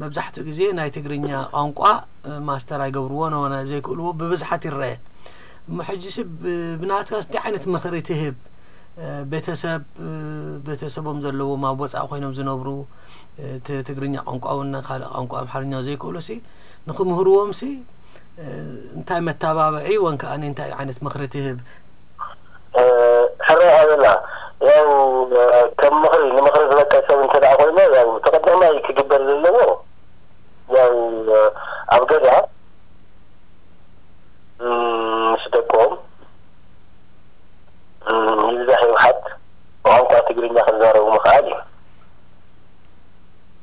መብዛሕትኡ ግዜ ናይ ትግርኛ ቋንቋ ማስተር ኣይገብርዎ ነሆነ ዘይክእልዎ ብብዝሓት ይረአ። እሞ ሕጂ ሲ ብናትካስ እንታይ ዓይነት ምኽሪ ትህብ? ቤተሰብ ቤተሰቦም ዘለዎም ኣብ ወፃኢ ኮይኖም ዝነብሩ ትግርኛ ቋንቋ እውን ካልእ ቋንቋ ኣምሓርኛ ዘይክእሉ ሲ ንክምህርዎም ሲ እንታይ መተባብዒ ወን ከዓ እንታይ ዓይነት ምኽሪ ትህብ? ሕረ ኣበላ ያው ከም ምኽሪ ንምኽሪ ዝበቀል ሰብ እንተ ደኣ ኮይነ ያው ተቐዳማይ ክግበር ዘለዎ ያው ኣብ ገዛ ምስ ደቆም ይብዛሕ ይውሓድ ብቋንቋ ትግርኛ ክዛረቡ ምኽኣል እዩ።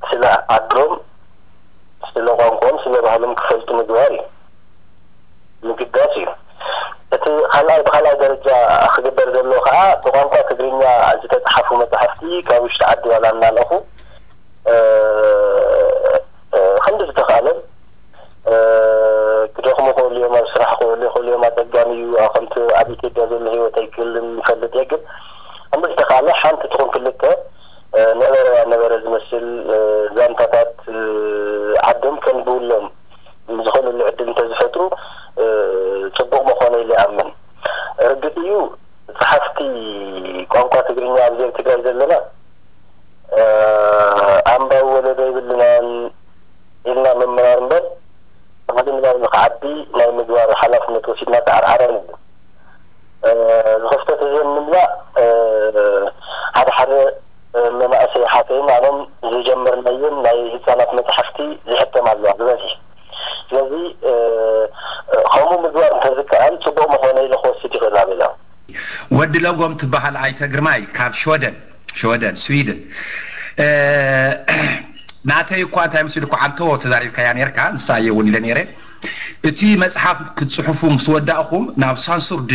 ስለ ዓዶም፣ ስለ ቋንቋኦም፣ ስለ ባህሎም ክፈልጡ ምግባር እዩ፣ ምግዳስ እዩ። እቲ ካልኣይ ብካልኣይ ደረጃ ክግበር ዘለዎ ከዓ ብቋንቋ ትግርኛ ዝተፅሓፉ መፅሓፍቲ ካብ ውሽጢ ዓዲ ዋላ እናለኹ ከምዚ ዝተኽኣሎም ክደኽሙ ክእሉ እዮም፣ ኣብ ስራሕ ክውዕሉ ይኽእሉ እዮም። ኣፀጋሚ እዩ። ከምቲ ኣብ ኢትዮጵያ ዘሎ ህይወት ኣይክእልን ይፈልጥ እየ። ግን ከምዚ ዝተኽኣለ ሓንቲ ትኹን ክልተ ነበረ ነበረ ዝመስል ዛንታታት ዓዶም ከንብብሎም ዝኽእልሉ ዕድል እንተዝፈጥሩ ፅቡቕ ምኾነ ኢለ ይኣምን። ርግፅ እዩ፣ ፀሓፍቲ ቋንቋ ትግርኛ ኣብዚ ኣብ ትግራይ ዘለና ኣንባቢ ወለዶ የብልናን ኢልና ምምራር እምበር፣ ንባዕሉ ንባዕሉ ንክዓቢ ናይ ምግባር ሓላፍነት ወሲድና ተዓርዓረ ንብል። እዚ ክፍተት እዚ ንምምላእ ሓደ ሓደ መናእሰይ ሓተይን ኣነን ዝጀመርናየን ናይ ህፃናት መፅሓፍቲ ዝሕተም ኣለዋ ብበዝሒ። ስለዚ ከምኡ ምግባር እንተዝከኣል ፅቡቕ ምኾነ ኢለ ክወስድ ይኽእል ኣበላ። ወዲ ለጎም ትበሃል ኣይተ ግርማይ ካብ ሽወደን፣ ሽወደን፣ ስዊድን። እ፣ ናተይ እኳ እንታይ መሲሉ እኳ ዓንተዎ ተዛሪብካያ ነርካ፣ ንሳ እየ እውን ኢለ ነይረ። እቲ መጽሓፍ ክትጽሕፉ ምስ ወዳእኹም ናብ ሳንሱርድ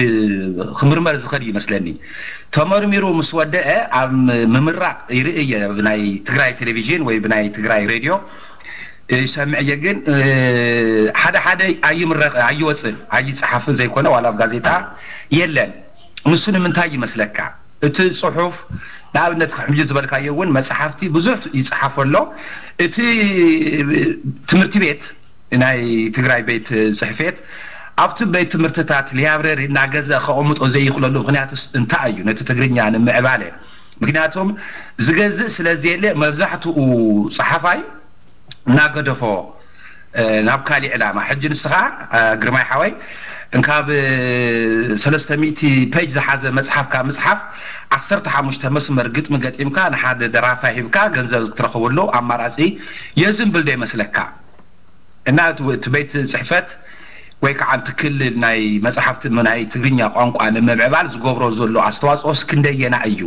ክምርመር ዝኸድ ይመስለኒ። ተመርሚሩ ምስ ወደአ ኣብ ምምራቕ ይርኢ እየ፣ ብናይ ትግራይ ቴሌቪዥን ወይ ብናይ ትግራይ ሬድዮ ይሰምዕ እየ። ግን፣ እ፣ ሓደ ሓደ ኣይምረቕ፣ ኣይወፅን፣ ኣይፀሓፍን ዘይኮነ ዋላ ኣብ ጋዜጣ የለን። ንሱ ንምንታይ ይመስለካ? እቲ ጽሑፍ ንኣብነት ሕጂ ዝበልካዮ እውን መጽሓፍቲ ብዙሕ ይጽሓፍ ኣሎ። እቲ ትምህርቲ ቤት ናይ ትግራይ ቤት ጽሕፌት ኣብቲ ቤት ትምህርትታት ሊያብረሪ እናገዘ ከቐምጦ ዘይኽለሉ ምኽንያትስ እንታይ እዩ? ነቲ ትግርኛ ንምዕባለ ምክንያቱም ዝገዝእ ስለ ዘየለ መብዛሕትኡ ጸሓፋይ እናገደፎ ናብ ካሊእ ዕላማ። ሕጂ ንስኻ ግርማይ ሓወይ እንካብ ሰለስተ ሚእቲ ፔጅ ዝሓዘ መፅሓፍ ካብ ምፅሓፍ ዓሰርተ ሓሙሽተ መስመር ግጥሚ ገጢምካ ንሓደ ደራፋይ ሂብካ ገንዘብ ክትረኽበሉ ኣማራፂ የዝንብል ዶ ይመስለካ? እና እቲ ቤት ፅሕፈት ወይ ከዓ እቲ ክልል ናይ መፅሓፍቲ ናይ ትግርኛ ቋንቋ ንምምዕባል ዝገብሮ ዘሎ ኣስተዋፅኦስ ክንደየና እዩ?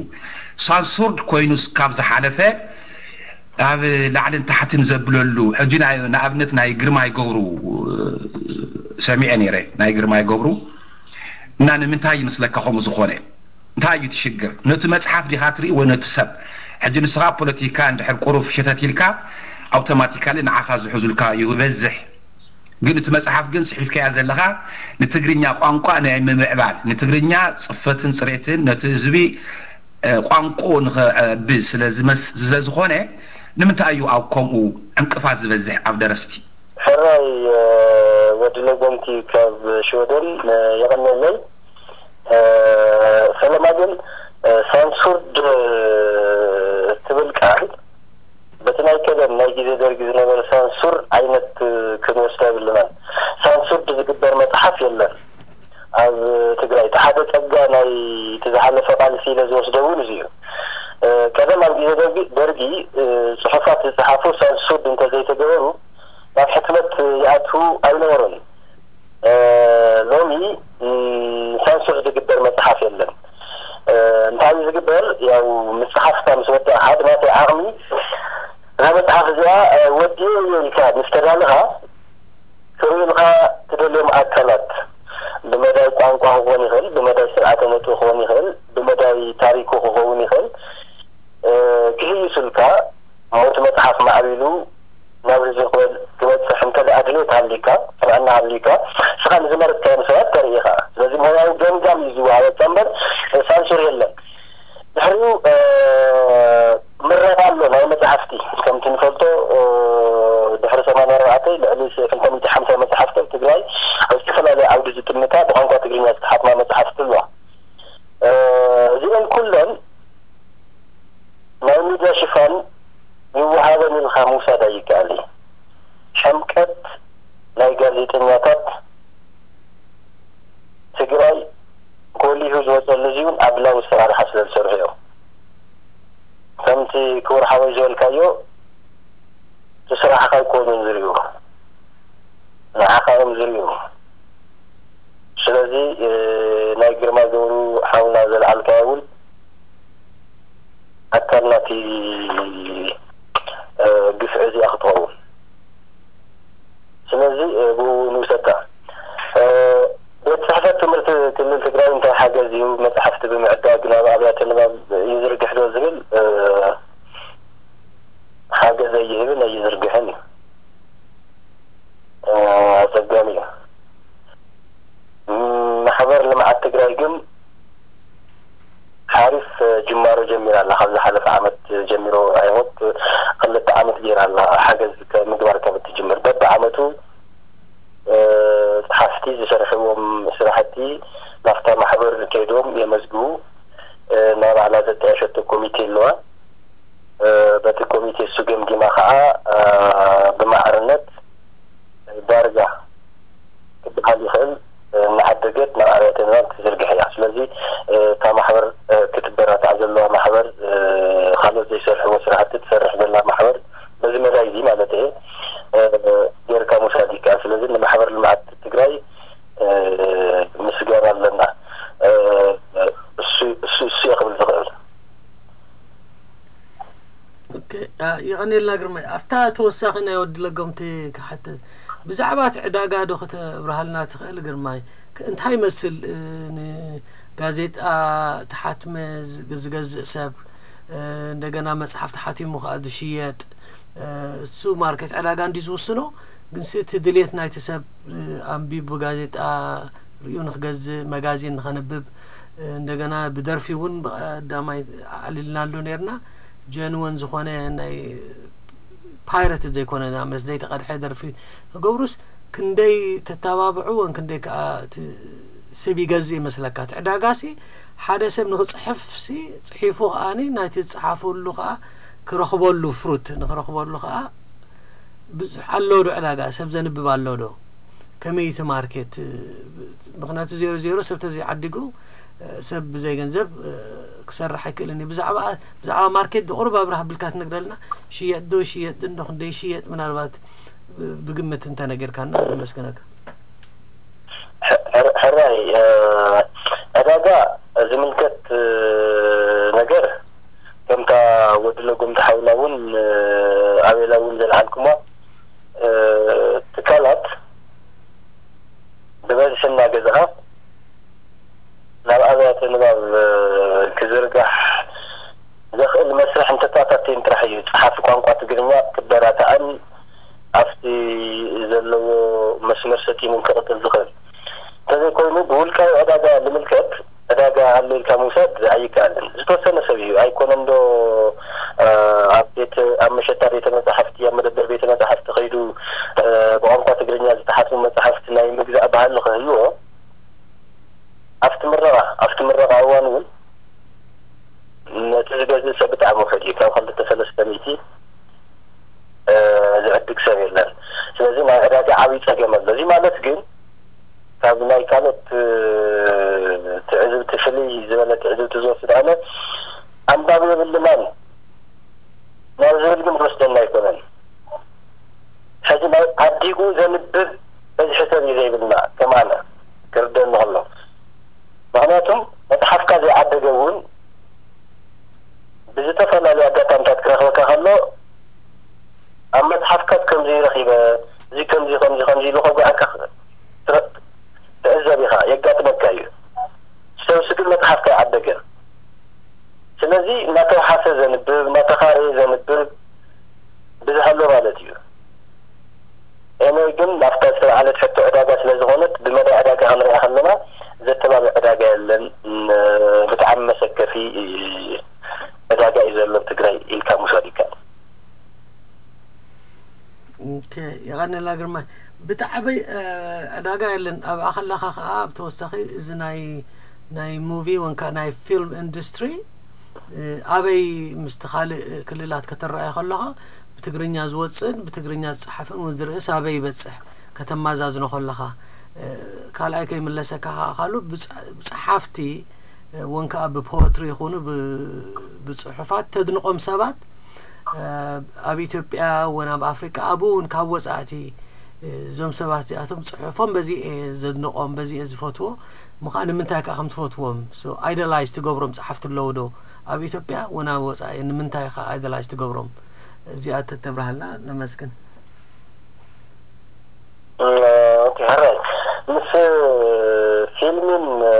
ሳንሱርድ ኮይኑስ ካብ ዝሓለፈ ኣብ ላዕልን ታሕትን ዘብለሉ ሕጂ ንኣብነት ናይ ግርማይ ገብሩ ሰሚዐ ነይረ። ናይ ግርማይ ገብሩ እና ንምንታይ ይመስለካ ከምኡ ዝኾነ? እንታይ እዩ እቲ ሽግር? ነቲ መፅሓፍ ዲኻ ትርኢ ወይ ነቲ ሰብ? ሕጂ ንስኻ ፖለቲካ እንድሕር ቁሩፍ ሸተት ኢልካ ኣውቶማቲካሊ ንዓኻ ዝሕዙልካ ይበዝሕ። ግን እቲ መፅሓፍ ግን ፅሒፍካያ ዘለኻ ንትግርኛ ቋንቋ ናይ ምምዕባል፣ ንትግርኛ ፅፈትን ፅሬትን ነቲ ህዝቢ ቋንቋ ንኸዕቢ ስለዝኾነ ንምንታይ እዩ ኣብ ከምኡ ዕንቅፋት ዝበዝሕ ኣብ ደረስቲ? ሕራይ ወዲ ለጎምቲ ካብ ሽወደን የቐነለይ። ፈለማ ግን ሳንሱርድ ትብል ቃል በቲ ናይ ቀደም ናይ ግዜ ደርጊ ዝነበረ ሳንሱር ዓይነት ክንወስዳ የብልናን። ሳንሱርድ ዝግበር መፅሓፍ የለን ኣብ ትግራይ። እቲ ሓደ ፀጋ ናይ እቲ ዝሓለፈ ቃልሲ ኢለ ዝወስዶ እውን እዚ እዩ። ቀደም ኣብ ግዜ ደርጊ ፅሑፋት ዝፀሓፉ ሳንሱርድ እንተዘይተገበሩ ናብ ሕትመት ይኣትዉ ኣይነበሩን። ሎሚ ሳንሱር ዝግበር መፅሓፍ የለን። እንታይ እዩ ዝግበር? ያው ምፅሓፍካ ምስ ወዳእካ ብናተይ ዓቕሚ እዛ መፅሓፍ እዚኣ ወዲኤ እየ ኢልካ ምስ ተዳለኻ ክርእዩልካ ትደልዮም ኣካላት ብመዳይ ቋንቋ ክኾን ይኽእል፣ ብመዳይ ስርዓተ ነጥቢ ክኾን ይኽእል፣ ብመዳይ ታሪኩ ክኸውን ይኽእል ክህይሱልካ እቲ መፅሓፍ ማዕቢሉ ናብ ህዝቢ ክበል ክበፅሕ እንተ ደኣ ድሌት ሃልዩካ ጥዕና ሃልዩካ እስኻ ንዝመረፅካዮም ሰባት ተርኢ ኢኻ። ስለዚ ሞያዊ ገምጋም እዩ ዝወሃበካ እምበር ሳንሱር የለን። ድሕሪኡ ምረቓ ኣሎ ናይ መፅሓፍቲ ከምቲ ንፈልጦ ድሕሪ ሰማንያ ኣርባዕተ ልዕሊ ክልተ ሚእቲ ሓምሳ መፅሓፍቲ ኣብ ትግራይ ኣብ ዝተፈላለዩ ዓውዲ ዝጥምታ ብቋንቋ ትግርኛ ዝተሓትማ መፅሓፍቲ ኣለዋ። እዚኤን ኩለን ናይ ሚድያ ሽፋን ይወሃበን ኢልካ ምውሳድ ኣይከኣል እዩ። ሕምቀት ናይ ጋዜጠኛታት ትግራይ ጎሊሁ ዝወፀሉ እዚ እውን ኣድላዊ ኣሰራርሓ ስለ ዝሰርሑ እዮም። ከምቲ ክቡር ሓወይ ዝበልካዮ እቲ ስራሕኻ ኣይኮኑን ዝርእዩ ንዓኻ እዮም ዝርእዩ። ስለዚ ናይ ግርማይ ገብሩ ሓውና ዘልዓልካዮ እውን ኣካል ናቲ ግፍዒ እዚኣ ክትኸውን። ስለዚ ብኡ ንውሰዳ። ቤት ፅሕፈት ትምህርቲ ክልል ትግራይ እንታይ ሓገዝ ይህብ መፅሓፍቲ ብምዕዳግ ናብ ኣብያተ ንባብ ይዝርግሕ ዶ ዝብል ሓገዝ ኣይህብን ኣይዝርግሕን እዩ። ኣፀጋሚ እዩ። ማሕበር ልምዓት ትግራይ ግን ሓሪፍ ጅማሮ ጀሚራ ኣላ። ካብ ዝሓለፈ ዓመት ጀሚሮ ኣይሆፕ ክልተ ዓመት ገይራ ኣላ ሓገዝ ምግባር ካብ እትጅምር። በብዓመቱ ፀሓፍቲ ዝሰርሕዎም ስራሕቲ ናብታ ማሕበር ከይዶም የመዝግቡ። ናይ ባዕላ ዘጣየሸቶ ኮሚቴ ኣለዋ። በቲ ኮሚቴ እሱ ገምጊማ ከዓ ብማዕርነት ዳርጋ ክበሃል ይኽእል እናዓደገት ናብ ኣብያተ ንባብ ትዝርግሕ እያ። ስለዚ እታ ማሕበር ክትበራታዕ ዘለዋ ማሕበር ካልኦት ዘይሰርሕዎ ስራሕቲ ትሰርሕ ዘላ ማሕበር በዚ መዳይ እዚ ማለት እየ ጌርካ ምውሳድ ይከኣል። ስለዚ ንማሕበር ልምዓት ትግራይ ምስጋና ኣለና። ይቐንየልና ግርማይ። ኣብታ ተወሳኺ ናይ ወዲ ለጎምቲ ክሓትት፣ ብዛዕባ እቲ ዕዳጋ ዶ ከተብርሃልና ትኽእል ግርማይ? ከ-፣ እንታይ ይመስል? እ፣ ንጋዜጣ ተሓትመ ዝ-፣ ዝገዝእ ሰብ፣ እ፣ እንደገና መጽሓፍ ተሓቲሙ ከኣ ዝሽየጥ፣ እ፣ እሱ ማርኬት ዕዳጋ እንዲ ዝውስኖ፣ ግንሲ እቲ ድሌት ናይቲ ሰብ፣ እ፣ ኣንቢቡ ጋዜጣ ርእዩ ንክገዝእ፣ መጋዚን ንኸንብብ፣ እ፣ እንደገና ብደርፊ እውን ብቐዳማይ ኣዕሊልናሉ ነርና። ጀንወን ዝኾነ ናይ ፓይረት ዘይኮነ፣ ንኣብነት ዘይተቐድሐ ደርፊ ክገብሩስ ክንደይ ተተባብዑ ወን ክንደይ ከኣ እቲ ሰብ ይገዝእ ይመስለካ? እቲ ዕዳጋሲ ሓደ ሰብ ንክጽሕፍሲ ጽሒፉ ከኣኒ ናይቲ ዝጸሓፈሉ ከኣ ክረኽበሉ ፍሩት ንክረኽበሉ ከኣ ብዙሕ ኣሎ ዶ ዕዳጋ? ሰብ ዘንብብ ኣሎ ዶ? ከመይ እቲ ማርኬት? ምኽንያቱ ዜሮ ዜሮ ሰብ ተዘይዓዲጉ፣ እ፣ ሰብ ብዘይ ገንዘብ፣ እ፣ ክሰርሕ ኣይክእልን እዩ። ብዛዕባ፣ ብዛዕባ ማርኬት ዶ ቁሩብ ኣብርህ ኣቢልካ ትነግረልና? ሽየጥ ዶ ይሽየጥ እንዶ ክንደይ ይሽየጥ ምናልባት ብ-፣ ብግምት እንተነገርካና ነመስግነካ። ሕራይ፣ እ፣ ዕዳጋ ዝምልከት፣ እ፣ ነገር ከምታ ወዲ ለጎምቲ ሓውና እውን፣ እ፣ ኣቤላ እውን ዘልዓልኩማ፣ እ፣ ትካላት ብበዝሒ እናገዝኣ ናብ ኣብያተ ንባብ፣ እ፣ ክዝርጋሕ ዘኽእል መስርሕ እንተተኣታትየን ጥራሕ እዩ ጸሓፊ ቋንቋ ትግርኛ ክበራትዓን ኣብቲ ዘለዎ መስመር ሰጢሙን ክቕጽል ዝኽእል። እንተዘይኮይኑ ብውልቃዊ ዕዳጋ ንምልከት ዕዳጋ ኣሎ ኢልካ ምውሳድ ኣይከኣልን። ዝተወሰነ ሰብ እዩ ኣይኮነን ዶ፣ እ፣ ኣብ ቤት፣ ኣብ መሸጣ ቤተ መጻሕፍቲ፣ ኣብ መደበር ቤተ መጻሕፍቲ ከይዱ፣ እ፣ ብቋንቋ ትግርኛ ዝተሓትሙ መጻሕፍቲ ናይ ምግዛእ ባህሊ ክህልዎ ኣብቲ ምረቓ፣ ኣብቲ ምረቓ እዋን እውን ነቲ ዝገዝእ ሰብ ብጣዕሚ ውሑድ እዩ። ካብ ክልተ ሰለስተ ሚእቲ፣ እ፣ ዝዕድግ ሰብ የለን። ስለዚ ናይ ዕዳጋ ዓብዪ ጸገም ኣሎ። እዚ ማለት ግን ካብ ናይ ካልኦት፣ እ፣ ትዕዝብቲ ፍልይ ዝበለ ትዕዝብቲ ዝወስድ ኣነ ኣንባቢ የብልናን ናብ ዝብል ግን ዝወስደና ኣይኮነን። ሕዚ ናይ ዓዲጉ ዘንብብ በዝሒ ሰብ እዩ ዘይብልና ከም ኣነ ክርደኒ ከሎ። ምኽንያቱም መጽሓፍካ ዘይዓደገ እውን ብዝተፈላለዩ ኣጋጣምታት ክረኽበካ ከሎ ኣብ መጽሓፍካ ከምዚ ረኺበ፣ እዚ ከምዚ፣ ከምዚ፣ ከምዚ ኢሉ ከጉዓካ ትረ-፣ ትዕዘብ ኢኻ፣ የጋጥመካ እዩ። ሰብሲ ግን መጽሓፍካ ኣይዓደገን። ስለዚ እናተውሓሰ ዘንብብ፣ እናተኻረየ ዘንብብ ብዝሃሎ ማለት እዩ። ኤኒወይ ግን ናብታ ዝተለዓለት ሕቶ ዕዳጋ ስለ ዝኾነት ብመዳይ ዕዳጋ ክንሪኣ ከለና ዘተባብዕ ዕዳጋ የለን። ን-፣ ብጣዕሚ መሰከፊ ዕዳጋ እዩ ዘሎ ኣብ ትግራይ ኢልካ ምውሳድ ይከኣል። ኦኬ፣ የቐንየልና ግርማይ። ብጣዕሚ፣ እ፣ ዕዳጋ የለን ኣብኣ ከለኻ ከኣ ብተወሳኺ እዚ ናይ፣ ናይ ሙቪ ወንካ ናይ ፊልም ኢንዱስትሪ፣ እ፣ ኣበይ ምስቲ ካልእ ክልላት ከተረኣዮ ከለኻ ብትግርኛ ዝወጽእን ብትግርኛ ዝጸሓፍን እውን ዝርእስ ኣበይ ይበጽሕ ከተማዛዝኖ ከለኻ፣ እ፣ ካልኣይ ከይምለሰካ ከኣ ካሉ ብጸ-፣ ብጸሓፍቲ፣ እ፣ እውን ከኣ ብፖትሪ ይኹኑ ብ-፣ ብጽሑፋት ተድንቖም ሰባት፣ እ፣ ኣብ ኢትዮጵያ እውን ኣብ ኣፍሪቃ ኣብኡ እውን ካብ ወጻእቲ፣ እ፣ እዞም ሰባት እዚኣቶም ጽሑፎም በዚ እየ ዘድንቖም፣ በዚ እየ ዝፈትዎ። እሞ ከኣ ንምንታይ ከኣ ከም ትፈትዎም? ሶ ኣይደላይዝ ትገብሮም ጸሓፍቲ ኣለዉ ዶ? ኣብ ኢትዮጵያ እውን ኣብ ወጻኢ ንምንታይ ከኣ ኣይደላይዝ ትገብሮም? እዚኣ ተተብርሃልና ነመስግን። ኦኬ፣ ሕራይ። ምስ ፊልምን፣ እ፣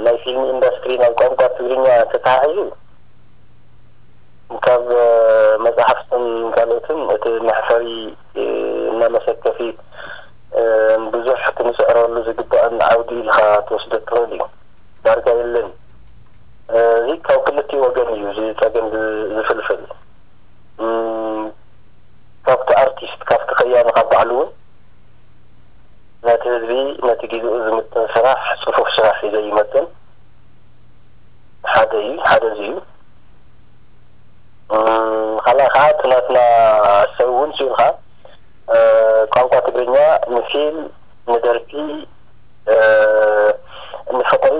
ናይ ፊልም ኢንዱስትሪ ናይ ቋንቋ ትግርኛ ተተሓሒዙ ካብ፣ እ፣ መጻሕፍትን ካልኦትን እቲ መሕፈሪ፣ እ፣ እና መሰከፊ፣ እ፣ ብዙሕ ክንስዕረሉ ዝግባእን ዓውዲ ኢልካ ትወስዶ ትኽእል እዩ። ዳርጋ የለን። እ፣ እዚ ካብ ክልቲኡ ወገን እዩ እዚ ጸገም ዝ-፣ ዝፍልፍል። እም፣ ካብቲ ኣርቲስት፣ ካብቲ ከያኒ፣ ካብ ባዕሉ እውን ነቲ ህዝቢ፣ ነቲ ግዜኡ ዝምጥን ስራሕ፣ ጽፉፍ ስራሕ ሒዘ ይመጽን ሓደ እዩ፣ ሓደ እዚ እዩ። እም፣ ካልኣይ ከዓ እቲ ናትና ሰብ እውን ስኢልካ፣ እ፣ ቋንቋ ትግርኛ ንፊልም፣ ንደርፊ፣ እ፣ ንፍቕሪ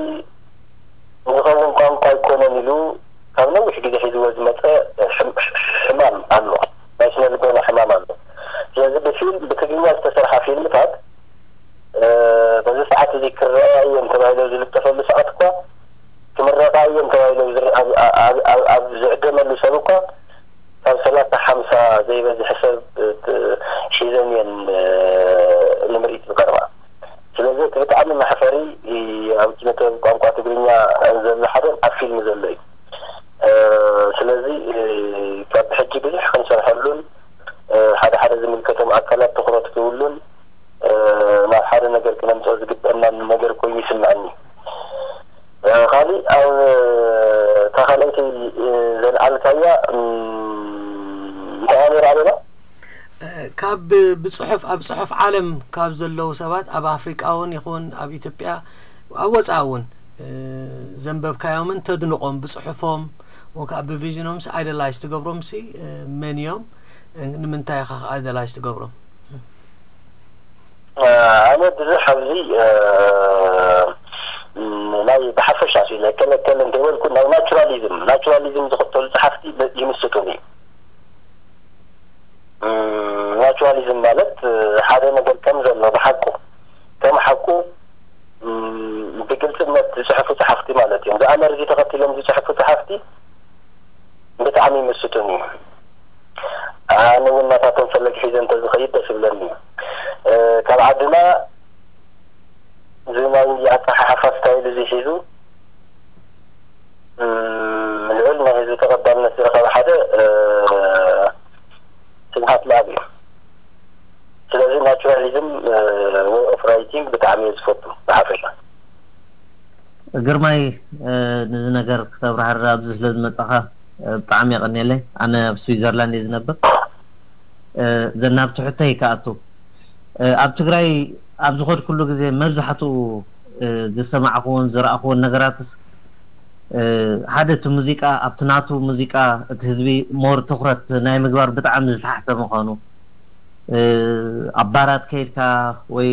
ዝኸውን ቋንቋ ኣይኮነን ኢሉ ካብ ነዊሕ ግዜ ሒዝዎ ዝመጸ ሕም-፣ ሕማም ኣሎ፣ ናይ ስነ ልቦና ሕማም ኣሎ። ስለዚ ብፊልም፣ ብትግርኛ ዝተሰርሓ ፊልምታት፣ እ፣ በዚ ሰዓት እዚ ክረኣያ እየን ተባሂሎ ዝልጠፈሉ ሰዓት እኳ፣ ክምረቓ እየን ተባሂሎ ዝር-፣ ኣብ፣ ኣብ፣ ኣብ፣ ኣብ ዝዕደመሉ ሰብ እኳ ካብ ሰላሳ ዘይበዝሕ ሰብ ሒዘን እየን ንምርኢት ዝቐርባ። ስለዚ እቲ ብጣዕሚ መሕፈሪ ኣብ ኪነጥበብ ቋንቋ ትግርኛ ዘሎ ሓደ ኣብ ፊልም ዘሎ እዩ። ስለዚ ካብ ሕጂ ብዙሕ ክንሰርሐሉን ሓደ ሓደ ዝምልከቶም ኣካላት ትኹረት ክብሉን ናብ ሓደ ነገር ክነምፅኦ ዝግበአና ነገር ኮይኑ ይስምዐኒ። ካሊእ ኣብ እታ ካልኣይቲ ዘልዓልካያ እንታይ ነይራ ኣበባ? ካብ ብፅሑፍ ኣብ ፅሑፍ ዓለም ካብ ዘለዉ ሰባት ኣብ ኣፍሪቃ እውን ይኹን ኣብ ኢትዮጵያ ኣብ ወፃኢ እውን ዘንበብካዮምን ተድንቆም ብፅሑፎም ወይ ከዓ ብቪዥኖምስ ኣይደላይስ ትገብሮምሲ መን እዮም? ንምንታይ ኢኻ ኣይደላይስ ትገብሮም? ኣነ ብዙሕ ኣብዚ ናይ ብሓፈሻ ሲ ለከለከል እንተይበልኩ ናይ ናቹራሊዝም ናቹራሊዝም ዝኽተሉ ፀሓፍቲ ይምስጡኒ። ናቹራሊዝም ማለት ሓደ ነገር ከም ዘሎ ብሓቁ ከም ሓቁ ብግልፅነት ዝፅሕፉ ፀሓፍቲ ማለት እዮም። ዝኣመር እዚ ተኸቲሎም ዝፅሕፉ ፀሓፍቲ ብጣዕሚ ይምስጡኒ። ኣነ እውን ናታቶም ፈለግ ሒዘ እንተዝኸይድ ደስ ይብለኒ። ካብ ዓድና እዚ ናይ ኣፀሓሓፋ ስታይል እዚ ሒዙ ልዑል ናይ ህዝቢ ተቐባልነት ዝረኸበ ሓደ ስብሓት ለኣብ እዩ። ስለዚ ናቹራሊዝም ወይ ኦፍ ራይቲንግ ብጣዕሚ እየ ዝፈቱ ብሓፈሻ። ግርማይ፣ ነዚ ነገር ክተብራህርር ኣብዚ ስለ ዝመጻኻ ብጣዕሚ የቐንየለይ። ኣነ ኣብ ስዊዘርላንድ እየ ዝነብር። ዘናብ ትሕተይ ክኣቱ፣ ኣብ ትግራይ ኣብ ዝኸድኩሉ ግዜ መብዛሕትኡ ዝሰማዕክዎን ዝረኣኽዎን ነገራትስ ሓደ እቲ ሙዚቃ ኣብቲ ናቱ ሙዚቃ እቲ ህዝቢ ሞር ትኹረት ናይ ምግባር ብጣዕሚ ዝተሓተ ምዃኑ፣ ኣብ ባራት ከይድካ ወይ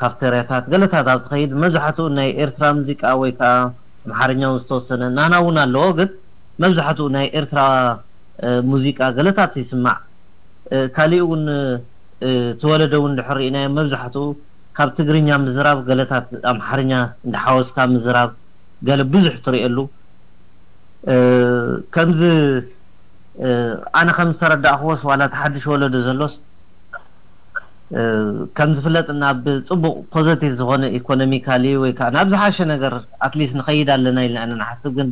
ካፍተርያታት ገለታት ኣብ ትኸይድ መብዛሕትኡ ናይ ኤርትራ ሙዚቃ ወይ ከዓ ኣምሓርኛ እውን ዝተወሰነ ናና እውን ኣለዎ፣ ግን መብዛሕትኡ ናይ ኤርትራ ሙዚቃ ገለታት ይስማዕ። ካሊእ እውን እቲ ወለዶ እውን ድሕር ርኢናዮ መብዛሕትኡ ካብ ትግርኛ ምዝራብ ገለታት ኣምሓርኛ እንዳሓወስካ ምዝራብ ገለ ብዙሕ ትርእየሉ። ከምዚ ኣነ ከም ዝተረዳእክዎስ ዋላ እቲ ሓድሽ ወለዶ ዘሎስ ከም ዝፍለጥ ናብ ፅቡቕ ፖዘቲቭ ዝኾነ ኢኮኖሚካሊ ወይ ከዓ ናብ ዝሓሸ ነገር ኣትሊስት ንኸይድ ኣለና ኢልና ኢና ንሓስብ፣ ግን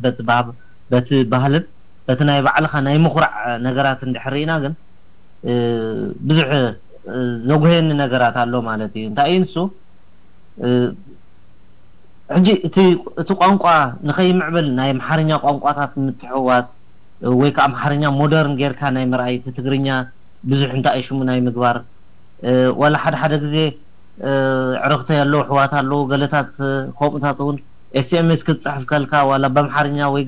በቲ ባህልን በቲ ናይ ባዕልኻ ናይ ምኹራዕ ነገራት እንድሕር ርኢና ግን ብዙሕ ዘጉህየኒ ነገራት ኣሎ ማለት እዩ። እንታይ እዩ ንሱ? ሕጂ እቲ እቲ ቋንቋ ንኸይምዕብል ናይ ኣምሓርኛ ቋንቋታት ምትሕውዋስ ወይ ከዓ ኣምሓርኛ ሞደርን ጌርካ ናይ ምርኣይ፣ እቲ ትግርኛ ብዙሕ እንታይ ሽሙ ናይ ምግባር፣ ዋላ ሓደ ሓደ ግዜ ዕርኽተይ ኣለዉ ኣሕዋት ኣለዉ ገለታት ከምኡታት እውን ኤስኤምኤስ ክትፅሕፍ ከልካ ዋላ ብኣምሓርኛ ወይ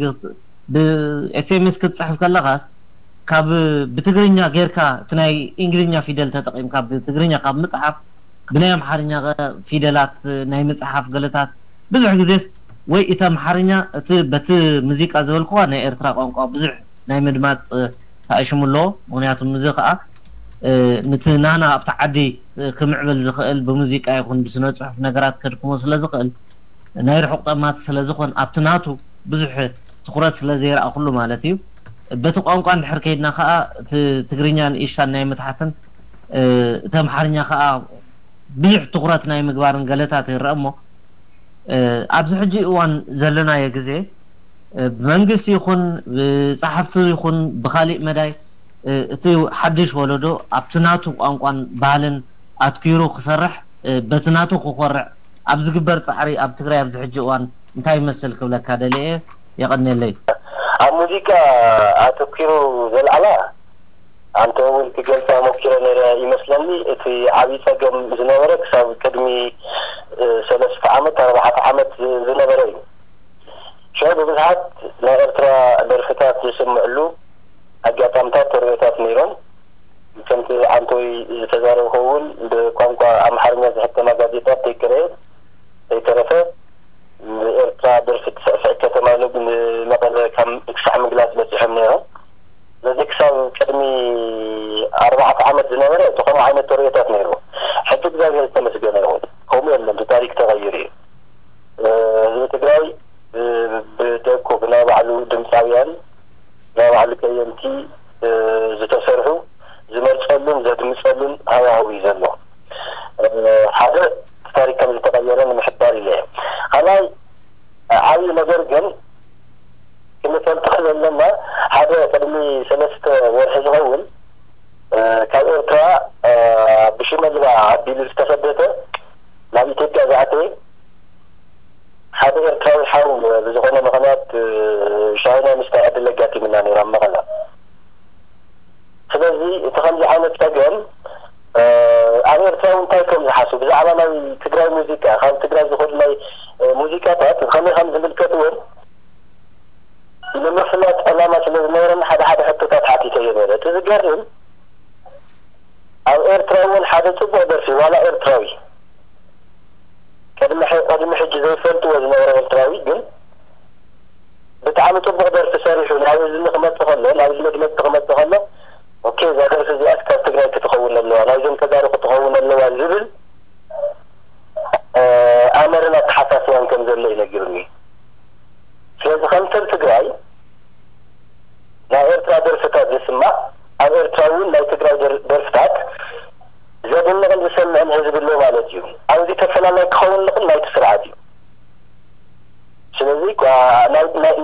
ብኤስኤምኤስ ክትፅሕፍ ከለኻስ ካብ ብትግርኛ ጌርካ እቲ ናይ እንግሊዝኛ ፊደል ተጠቒምካ ብትግርኛ ካብ ምፅሓፍ ብናይ ኣምሓርኛ ፊደላት ናይ ምፅሓፍ ገለታት ብዙሕ ግዜስ ወይ እቲ ኣምሓርኛ እቲ በቲ ሙዚቃ ዝበልክዋ ናይ ኤርትራ ቋንቋ ብዙሕ ናይ ምድማፅ ታእሽሙ ኣለዎ። ምክንያቱ እዚ ከዓ ንቲ ናና ኣብቲ ዓዲ ክምዕብል ዝኽእል ብሙዚቃ ይኹን ብስነ ፅሑፍ ነገራት ከድክሞ ስለ ዝኽእል ናይ ርሑቕ ጠማቲ ስለ ዝኾን ኣብቲ ናቱ ብዙሕ ትኹረት ስለ ዘይረኣኹሉ ማለት እዩ። በቲ ቋንቋ እንድሕር ከይድና ከዓ እቲ ትግርኛ ንእሽታን ናይ ምትሓትን እቲ ኣምሓርኛ ከዓ ብዙሕ ትኹረት ናይ ምግባርን ገለታት ይረአ እሞ ኣብዚ ሕጂ እዋን ዘለናዮ ግዜ ብመንግስቲ ይኹን ብፀሓፍቲ ይኹን ብካሊእ መዳይ እቲ ሓድሽ ወለዶ ኣብቲ ናቱ ቋንቋን ባህልን ኣትኪሩ ክሰርሕ በቲ ናቱ ክኮርዕ ኣብ ዝግበር ፃዕሪ ኣብ ትግራይ ኣብዚ ሕጂ እዋን እንታይ ይመስል ክብለካ ደልየ እየ። የቐንየለይ። ኣብ ሙዚቃ ኣተኪሩ ዘልዓላ ኣንተ እውን ክገልፃ ሞኪረ ነይረ ይመስለኒ። እቲ ዓብዪ ፀገም ዝነበረ ክሳብ ቅድሚ ሰለስተ ዓመት ኣርባዕተ ዓመት ዝነበረ እዩ። ሽዑ ብብዝሓት ናይ ኤርትራ ደርፍታት ዝስምዕሉ ኣጋጣምታት ተርእዮታት ነይሮም። ከምቲ ዓንቶይ ዝተዛረብኮ እውን ብቋንቋ ኣምሓርኛ ዝሕተማ ጋዜጣት ተይቀረየት ተይተረፈ ንኤርትራ ደርፊ ትስዕስዕ ከተማ ኢሉ ንመቐለ ካብ ክሳዕ ምግላፅ በፂሖም ነይሮም። ስለዚ ክሳብ ቅድሚ ኣርባዕተ ዓመት ዝነበረ እቲ ከምኡ ዓይነት ተርእዮታት ነይሩ። ሕጂ እግዚኣብሔር ዝተመስገነ ይኹን ከምኡ የለን። እቲ ታሪክ ተቐይሩ እዩ። ህዝቢ ትግራይ ብደቁ ብናይ ባዕሉ ድምፃውያን ናይ ባዕሉ ከየንቲ ዝተሰርሑ ንፈልጦ ዘለና ሓደ ቅድሚ ሰለስተ ወርሒ ዝኸውን ካብ ኤርትራ ብሽመልባ ኣቢሉ ዝተሰደተ ናብ ኢትዮጵያ ዝኣተወ ሓደ ኤርትራዊ ሓው ብዝኾነ ምኽንያት ሻሂ ናይ ምስታይ ዕድል ኣጋጢምና ነይሩ ኣብ መቐለ። ስለዚ እቲ ከምዚ ዓይነት ጸገም ኣብ ኤርትራ እውን እንታይ ከም ዝሓስቡ ብዛዕባ ናይ ትግራይ ሙዚቃ ካብ ትግራይ ዝኸዱ ናይ ሙዚቃታት ከመይ ከም ዝምልከትዎም ንምፍላጥ ዕላማ ስለ ዝነበረኒ ሓደ ሓደ ሕቶታት ሓቲተዮ ነይረ። እቲ ዝገርም ኣብ ኤርትራ እውን ሓደ ጽቡቕ ደርፊ ዋላ ኤርትራዊ ቅድሚ ሕጂ ዘይፈልጥዎ ዝነበረ ኤርትራዊ ግን ብጣዕሚ ጽቡቕ ደርፊ ሰሪሑ ናብ እዝኒ ክመጽእ ከሎ ናብ እዝኒ ድመጽ ክመጽእ ከሎ ኦኬ እዛ ደርፊ እዚኣስ ካብ ትግራይ ክትኸውን ኣለዋ ናይዞም ተጋሩ ክትኸውን ኣለዋ ዝብል ኣመርን ኣተሓሳስባን ከም ዘሎ እዩ ነጊሩኒ። ስለዚ ከም ሰብ ትግራይ ናይ ኤርትራ ደርፍታት ዝስማዕ ኣብ ኤርትራ እውን ናይ ትግራይ ደርፍታት ዘድንቕን ዝሰምዕን ህዝቢ ኣሎ ማለት እዩ። ኣብዚ ተፈላላይ ክኸውን ንኽእል ናይቲ ስርዓት እዩ። ስለዚ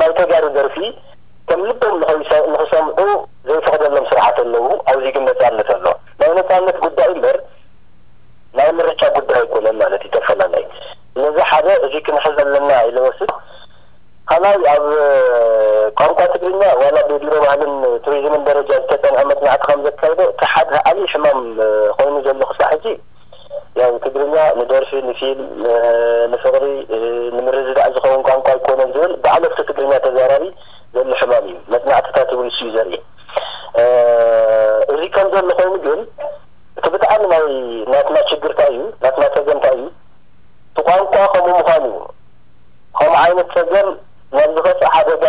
ናይ ተጋሩ ደርፊ ከም ልቦም ንኽሰምዑ ዘይፈቕደሎም ስርዓት ኣለዉ። ኣብዚ ግን ነፃነት ኣሎ። ናይ ነፃነት ጉዳይ እምበር ናይ ምርጫ ጉዳይ ኣይኮነን ማለት እዩ። ተፈላላይ ስለዚ ሓደ እዚ ክንሕዝ ኣለና ኢለ ወስድ ካልኣይ ኣብ ቋንቋ ትግርኛ ዋላ ብቢሮ ባህልን ቱሪዝምን ደረጃ ዝተፀንዐ መፅናዕቲ ከም ዘካይዶ እቲ ሓደ ዓብዪ ሕማም ኮይኑ ዘሎ ክሳዕ ሕጂ ያው ትግርኛ ንደርፊ ንፊልም ንፍቕሪ ንምርድዳእ ዝኸውን ቋንቋ ኣይኮነን ዝብል ብዓለፍቲ ትግርኛ ተዛራቢ ዘሎ ሕማም እዩ። መፅናዕትታት እውን እሱ እዩ ዘርኢ። እዚ ከም ዘሎ ኮይኑ ግን እቲ ብጣዕሚ ናይ ናትና ችግርታ እዩ ናትና ፀገምታ እዩ እቲ ቋንቋ ከምኡ ምዃኑ እዩ። ከምኡ ዓይነት ፀገም ናብ ዝኸፍእ ሓደጋ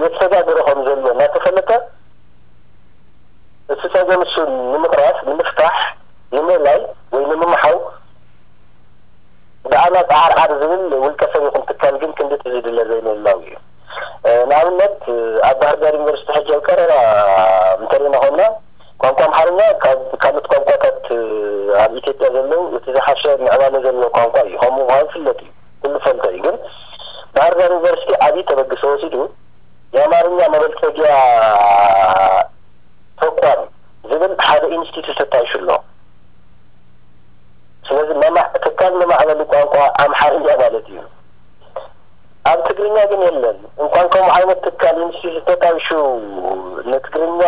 የሰጋግሮ ከም ዘሎ እናተፈለጠ እቲ ፀገም እሱ ንምቕራፍ ንምፍታሕ ንምእላይ ወይ ንምምሓው ብኣና ፃዓርዓር ዝብል ውልቀ ሰብ ይኹን ትካል ግን ክንድቲ ዝድለ ዘይምህላው እዩ። ንኣብነት ኣብ ባህርዳር ዩኒቨርሲቲ ሕጂ ኣብ ቀረባ እንተሪእና ኮይና ቋንቋ ኣምሓርኛ ካብ ካልኦት ቋንቋታት ኣብ ኢትዮጵያ ዘለዉ እቲ ዝሓሸ ምዕባለ ዘለዎ ቋንቋ እዩ። ከምኡ ምዃኑ ዝፍለጥ እዩ። ኩሉ ፈልጦ እዩ። ግን ባህርዳር ዩኒቨርሲቲ ዓብዪ ተበግሶ ወሲዱ የኣማርኛ መበልጸጊያ ተቋም ዝብል ሓደ ኢንስቲትዩት ተጣይሹ ኣሎ። ስለዚ ትካል መማዕበሊ ቋንቋ ኣምሓርኛ ማለት እዩ። ኣብ ትግርኛ ግን የለን። እንኳን ከምኡ ዓይነት ትካል ኢንስቲትዩት ተጣይሹ ንትግርኛ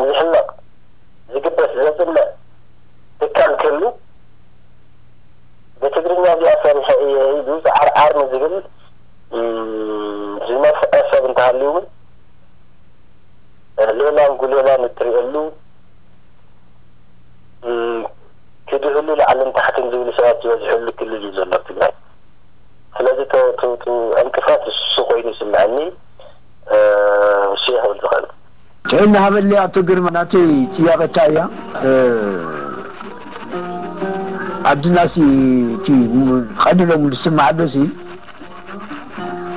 ዝሕለቕ ዝግደስ ዘጽልእ ትካል ክህሉ ብትግርኛ እዚኣ ሰሪሐ እየ ኢሉ ዝዓርዓር ንዝብል ዝነፍዐ ሰብ እንተሃልዩ እውን ሌላን ጉሌላን እትርእየሉ ክድህሉ ላዕልን ታሕትን ዝብሉ ሰባት ዝበዝሕሉ ክልል እዩ ዘሎ ኣብ ትግራይ። ስለዚ ዕንቅፋት እሱ ኮይኑ ይስምዐኒ። እሱ እየ ክብል ዝኽእል። ጥዕና ሃበለይ ኣቶ ግርማ፣ ናተይ ጥያቐ እታ እያ። ዓድናሲ እቲ ቀኒሎምሉ ዝስማዕ ኣሎሲ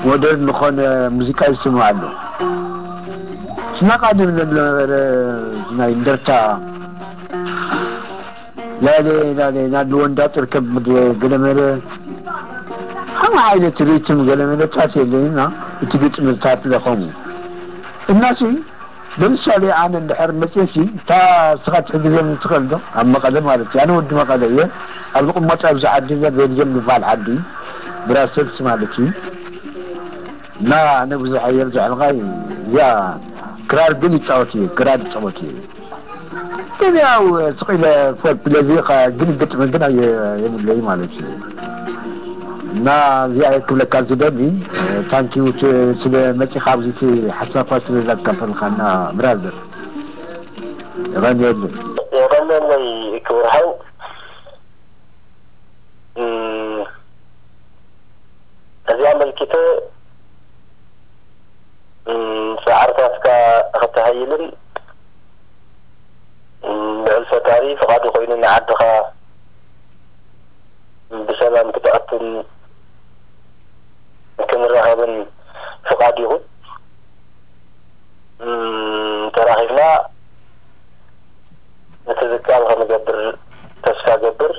ሞደርን ዝኾነ ሙዚቃ ይስማዕ ኣሎ። ስና ቀደም ዘሎ ነበረ ናይ እንደርታ ላሌ ላሌ ናሉ ወንዳ ጥርከብ ገለመለ ከም ዓይነት ሪትም ገለመለታት የለና። እቲ ግጥምታት ለኸሙ እናሲ ብምሳሌ ኣነ እንድሕር መፅየሲ እታ ስኻ ትሕግዘኒ ትኽእል ዶ ኣብ መቐለ ማለት እዩ። ኣነ ወዲ መቐለ እየ። ኣብ ልቕመጦ ኣብዚ ዓዲ እየ ቤልጅየም ዝበሃል ዓዲ ብራሰልስ ማለት እዩ። እና ኣነ ብዙሕ ኣየብዝሐልካ እዩ። እዚኣ ክራር ግን ይጫወት እዩ። ክራር ይጫወት እዩ። ግን ያው ስቕ ኢለ ፎር ፕለዚ ግን ግጥሚ ግን የብለይ ማለት እዩ። እና እዚኣ ክብለካ ዝደሊ ታንኪዩ ስለ መፂኻ ኣብዚ ሓሳብካ ስለ ዘካፈልካና ብራዘር የቐንየሉ። የቐንየለይ ክብርሃው። እዚ ኣመልኪተ ጻዕርታትካ ከተሃይልን ልዕል ፈጣሪ ፍቓዱ ኮይኑ ንዓድኻ ብሰላም ክትኣቱን ክንራኸብን ፍቓድ ይኹን። ተራኺብና እቲ ዝከኣል ክንገብር ተስፋ ገብር።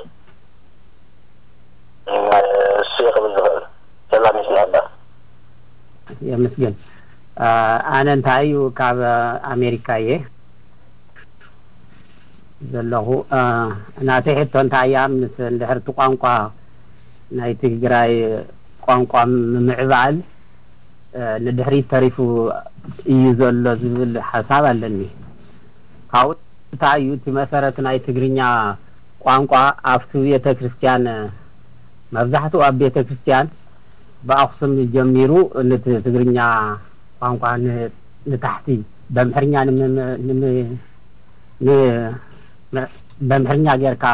እሱ እየ ክብል ዝኽእል። ሰላም ይስነ። የመስግን። ኣነ እንታይ እዩ፣ ካብ ኣሜሪካ እየ ዘለኹ። ናተይ ሕቶ እንታይ እያ፣ ምስ እንድሕር እቲ ቋንቋ ናይ ትግራይ ቋንቋ ምምዕባል ንድሕሪት ተሪፉ እዩ ዘሎ ዝብል ሓሳብ ኣለኒ። ካብኡ እንታይ እዩ እቲ መሰረት ናይ ትግርኛ ቋንቋ? ኣብቲ ቤተ ክርስቲያን፣ መብዛሕትኡ ኣብ ቤተ ክርስቲያን ብኣኽሱም ጀሚሩ ነቲ ትግርኛ ቋንቋ ን-፣ ንታሕቲ በምሕርኛ ንምም-፣ ን-፣ በምሕርኛ ጌርካ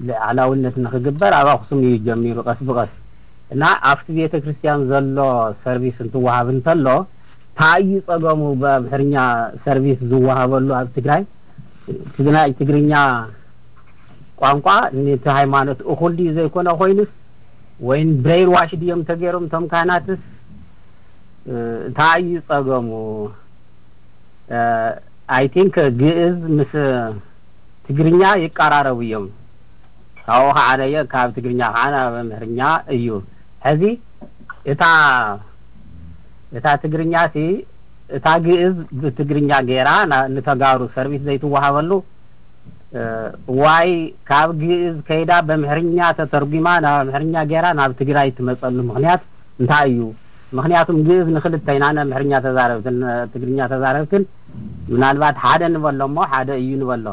ልዓላውነት ንኽግበር ኣብ ኣኽሱም እዩ ጀሚሩ ቀስ ብቐስ። እና ኣብቲ ቤተ ክርስቲያን ዘሎ ሰርቪስ እንትወሃብ እንተሎ፣ እንታይ እዩ ጸገሙ? በምሕርኛ ሰርቪስ ዝወሃበሉ ኣብ ትግራይ፣ ትግናይ ትግርኛ ቋንቋ ነቲ ሃይማኖት እኹል ድዩ ዘይኮነ ኮይኑስ፣ ወይን ብሬን ዋሽ ድዮም ተገይሮም እቶም ካህናትስ? እንታይ እዩ ጸገሙ? ኣይ ቲንክ ግእዝ ምስ ትግርኛ ይቀራረቡ እዮም። ካብኡ ከዓነየ ካብ ትግርኛ ከዓ ናብ ኣምሕርኛ እዩ። ሕዚ እታ፣ እታ ትግርኛ ሲ፣ እታ ግእዝ ብትግርኛ ገይራ ና-፣ ንተጋሩ ሰርቪስ ዘይትወሃበሉ፣ ዋይ ካብ ግእዝ ከይዳ በምሕርኛ ተተርጉማ ናብ ኣምሕርኛ ገይራ ናብ ትግራይ ትመፀሉ ምኽንያት እንታይ እዩ? ምኽንያቱም ግእዝ ንኽልተ ኢና፣ ነምሕርኛ ተዛረብትን ትግርኛ ተዛረብትን። ምናልባት ሓደ ንበሎ እሞ ሓደ እዩ ንበሎ።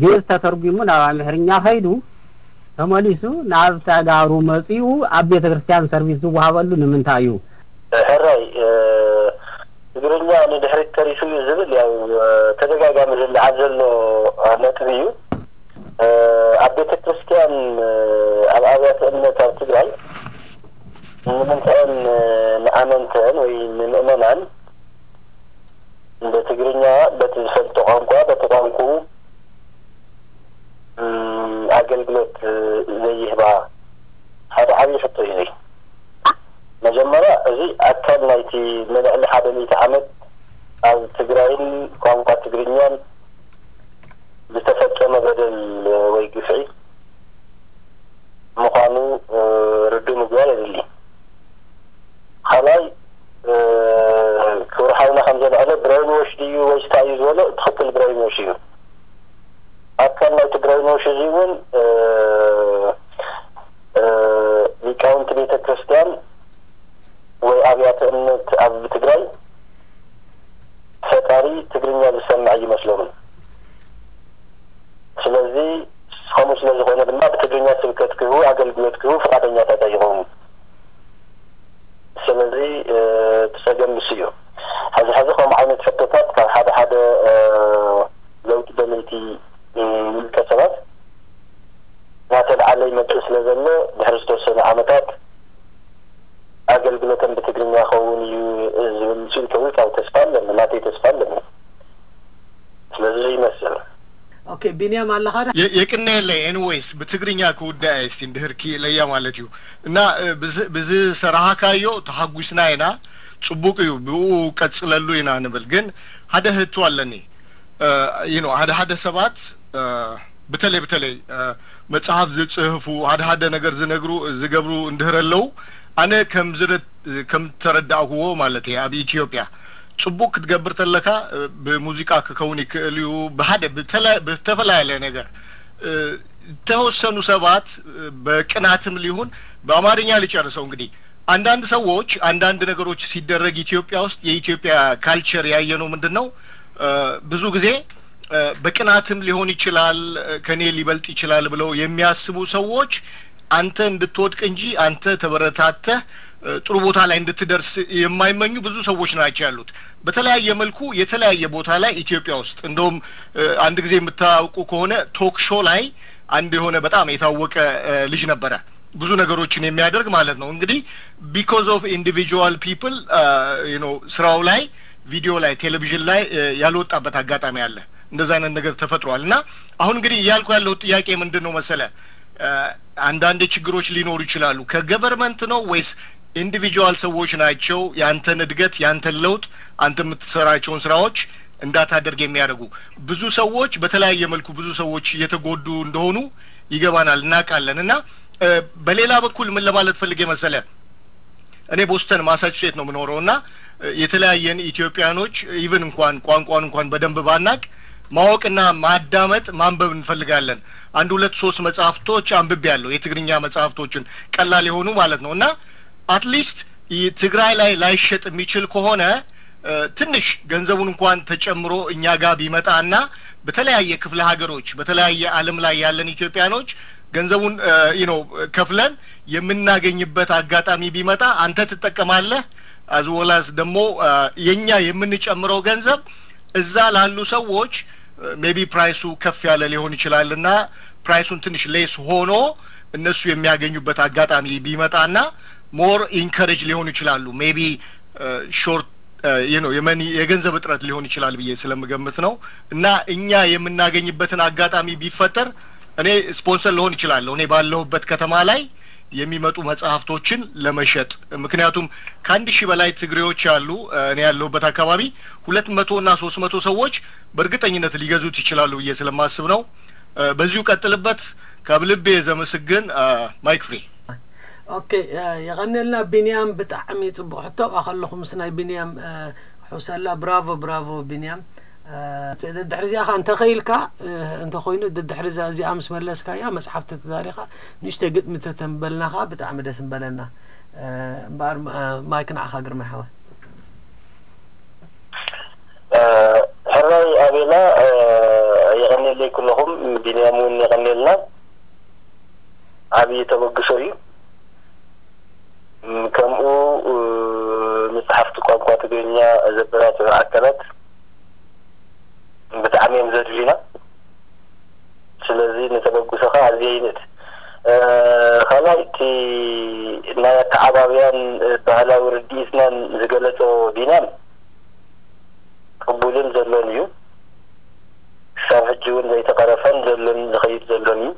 ግእዝ ተተርጉሙ ናብ ኣምሕርኛ ከይዱ ተመሊሱ ናብ ተጋሩ መፂኡ ኣብ ቤተ ክርስቲያን ሰርቪስ ዝወሃበሉ ንምንታይ እዩ? ሕራይ፣ እ፣ ትግርኛ ንድሕሪት ተሪፉ እዩ ዝብል ያው፣ እ፣ ተደጋጋሚ ዝለዓል ዘሎ፣ እ፣ ነጥቢ እዩ። እ፣ ኣብ ቤተ ክርስቲያን፣ እ፣ ኣብ ኣብያተ እምነት ኣብ ትግራይ ንምንታይን፣ እ፣ ንኣመንተን ወይ ንምእመናን በትግርኛ በቲ ዝፈልጦ ቋንቋ፣ በቲ ቋንቋኡ፣ እም፣ ኣገልግሎት፣ እ፣ ዘይህባ ሓደ ዓብዪ ሕቶ እዩ እዚ። መጀመርያ፣ እዚ ኣካል ናይቲ ንልዕሊ ሓደ ሚእቲ ዓመት ኣብ ትግራይን ቋንቋ ትግርኛን ዝተፈጸመ በደል ወይ ግፍዒ ምዃኑ፣ እ፣ ርዱእ ምግባር የድሊ። ካልኣይ፣ እ፣ ክቡር ሓውና ከም ዘልዐሎ ብሬን ዎሽ ድዩ ወይስ እንታይ እዩ ዝበሎ? ትኽክል፣ ብሬን ዎሽ እዩ። ኣካል ናይቲ ብሬን ዎሽ እዚ እውን፣ እ፣ እ፣ ሊቃውንቲ ቤተ ክርስቲያን ወይ ኣብያተ እምነት ኣብ ትግራይ ፈጣሪ ትግርኛ ዝሰምዕ ኣይመስሎምን። ስለዚ ከምኡ ስለ ዝኾነ ድማ ብትግርኛ ስብከት ክህቡ፣ ኣገልግሎት ክህቡ ፍቓደኛታት ኣይኾኑን። ስለዚ፣ እ፣ እቲ ጸገም ንሱ እዩ። ሕዚ ሕዚ ከምኡ ዓይነት ሕቶታት ካብ ሓደ ሓደ፣ እ፣ ለውጢ ደለይቲ፣ እ፣ ውልቀ ሰባት እናተልዓለ ይመጽእ ስለ ዘሎ፣ ድሕሪ ዝተወሰኑ ዓመታት ኣገልግሎተን ብትግርኛ ክኸውን እዩ ዝብል ምጽኢት ከብል ካብ ተስፋ ኣለኒ፣ ናተይ ተስፋ ኣለኒ። ስለዚ ይመስል። ኦኬ፣ ቢንያም ኣለኻ ዶ? የ-፣ የቅነየለይ። ኤኒዌይስ፣ ብትግርኛ ክውዳእ እየ እስቲ እንድህር ክኢለያ ማለት እዩ። እና፣ እ፣ ብዝ-፣ ብዝሰራሃካዮ ተሓጒስና ኢና። ጽቡቅ እዩ፣ ብኡ ቀጽለሉ ኢና ንብል። ግን ሓደ ህቶ ኣለኒ። እ፣ you know፣ ሓደ ሓደ ሰባት፣ እ፣ በተለይ፣ በተለይ፣ እ፣ መጽሓፍ ዝጽህፉ፣ ሓደ ሓደ ነገር ዝነግሩ፣ ዝገብሩ እንድህር ኣለዉ፣ ኣነ ከም ዝረ-፣ ከም ተረዳእክዎ ማለት እየ፣ ኣብ ኢትዮጵያ ጽቡቅ ክትገብር ተለካ፣ እ፣ ብሙዚቃ ክከውን ይክእል እዩ፣ ብሓደ ብተላ-፣ ብተፈላለየ ነገር፣ እ፣ ዝተወሰኑ ሰባት፣ እ፣ በቅናትም ሊሆን፣ በአማርኛ ልጨርሰው እንግዲህ፣ አንዳንድ ሰዎች አንዳንድ ነገሮች ሲደረግ ኢትዮጵያ ውስጥ የኢትዮጵያ ካልቸር ያየነው ምንድን ነው? እ፣ ብዙ ጊዜ፣ እ፣ በቅናትም ሊሆን ይችላል፣ እ፣ ከኔ ሊበልጥ ይችላል ብለው የሚያስቡ ሰዎች አንተ እንድትወድቅ እንጂ አንተ ተበረታተህ፣ እ፣ ጥሩ ቦታ ላይ እንድትደርስ የማይመኙ ብዙ ሰዎች ናቸው ያሉት። በተለያየ መልኩ የተለያየ ቦታ ላይ ኢትዮጵያ ውስጥ እንደውም፣ እ፣ አንድ ጊዜ የምታውቁ ከሆነ ቶክ ሾ ላይ አንድ የሆነ በጣም የታወቀ፣ እ፣ ልጅ ነበረ፣ ብዙ ነገሮችን የሚያደርግ ማለት ነው። እንግዲህ because of individual people፣ እ፣ you know፣ ስራው ላይ፣ ቪዲዮ ላይ፣ ቴሌቪዥን ላይ፣ እ፣ ያልወጣበት አጋጣሚ አለ። እንደዛ አይነት ነገር ተፈጥሯል። እና አሁን እንግዲህ እያልኩ ያለሁት ጥያቄ ምንድን ነው መሰለ? እ፣ አንዳንድ ችግሮች ሊኖሩ ይችላሉ። ከገቨርመንት ነው ወይስ ኢንዲቪጁዋል ሰዎች ናቸው ያንተን እድገት፣ ያንተን ለውጥ፣ አንተ የምትሰራቸውን ስራዎች እንዳታደርግ የሚያደርጉ? ብዙ ሰዎች በተለያየ መልኩ ብዙ ሰዎች እየተጎዱ እንደሆኑ ይገባናል፣ እናውቃለን። እና፣ እ፣ በሌላ በኩል ምን ለማለት ፈልጌ መሰለ? እኔ ቦስተን ማሳቹሴት ነው የምኖረው እና የተለያየን ኢትዮጵያኖች ኢቭን እንኳን ቋንቋውን እንኳን በደንብ ባናቅ ማወቅና ማዳመጥ ማንበብ እንፈልጋለን። አንድ ሁለት ሶስት መጽሐፍቶች አንብቤያለሁ፣ የትግርኛ መጽሐፍቶችን፣ ቀላል የሆኑ ማለት ነው። እና አትሊስት ትግራይ ላይ ላይሸጥ የሚችል ከሆነ ትንሽ ገንዘቡን እንኳን ተጨምሮ እኛ ጋር ቢመጣና በተለያየ ክፍለ ሀገሮች በተለያየ ዓለም ላይ ያለን ኢትዮጵያኖች ገንዘቡን ነው ከፍለን የምናገኝበት አጋጣሚ ቢመጣ አንተ ትጠቀማለህ። አዝወላስ ደግሞ የኛ የምንጨምረው ገንዘብ እዛ ላሉ ሰዎች ሜቢ ፕራይሱ ከፍ ያለ ሊሆን ይችላል እና ፕራይሱን ትንሽ ሌስ ሆኖ እነሱ የሚያገኙበት አጋጣሚ ቢመጣና ሞር ኢንከሬጅ ሊሆኑ ይችላሉ። ሜቢ ሾርት ነው የመኒ የገንዘብ እጥረት ሊሆን ይችላል ብዬ ስለምገምት ነው። እና እኛ የምናገኝበትን አጋጣሚ ቢፈጠር እኔ ስፖንሰር ልሆን ይችላለሁ። እኔ ባለሁበት ከተማ ላይ የሚመጡ መጽሐፍቶችን ለመሸጥ፣ ምክንያቱም ከአንድ ሺህ በላይ ትግሬዎች አሉ። እኔ ያለሁበት አካባቢ ሁለት መቶ እና ሶስት መቶ ሰዎች በእርግጠኝነት ሊገዙት ይችላሉ ብዬ ስለማስብ ነው። በዚሁ ቀጥልበት። ካብ ልቤ ዘመስግን። ማይክ ፍሪ። ኦኬ፣ የቐንየልና ቢንያም። ብጣዕሚ ጽቡቕ ሕቶ። ከለኹ ምስ ናይ ቢንያም ሕውሰላ። ብራቮ፣ ብራቮ ቢንያም። ደድሕሪ እዚኣ ኸ እንተኸኢልካ፣ እንተኾይኑ ደድሕሪ እዚኣ ምስ መለስካያ መጽሓፍ ተተዳሪኻ ንእሽተይ ግጥሚ ተተንበልና ኸ ብጣዕሚ ደስ ምበለና። እምበኣር ማይክ ንዓኻ ግርማይ ሓወ። ሕራይ ኣቤላ፣ የቐንየለይ ኩለኹም። ቢንያም እውን የቐንየልና። ዓብዪ ተበግሶ እዩ። ከምኡ ንጸሓፍቲ ቋንቋ ትግርኛ ዘበራትዑ ኣካላት ብጣዕሚ እዮም ዘድልዩና። ስለዚ ንተበግሶኻ ኣዝየ ይንእድ። ካልኣይ እቲ ናይ ኣተዓባብያን ባህላዊ ርድኢትናን ዝገለጾ ቢንያም ቅቡልን ዘሎን እዩ። ክሳብ ሕጂ እውን ዘይተቐረፈን ዘሎን ዝኸይድ ዘሎን እዩ።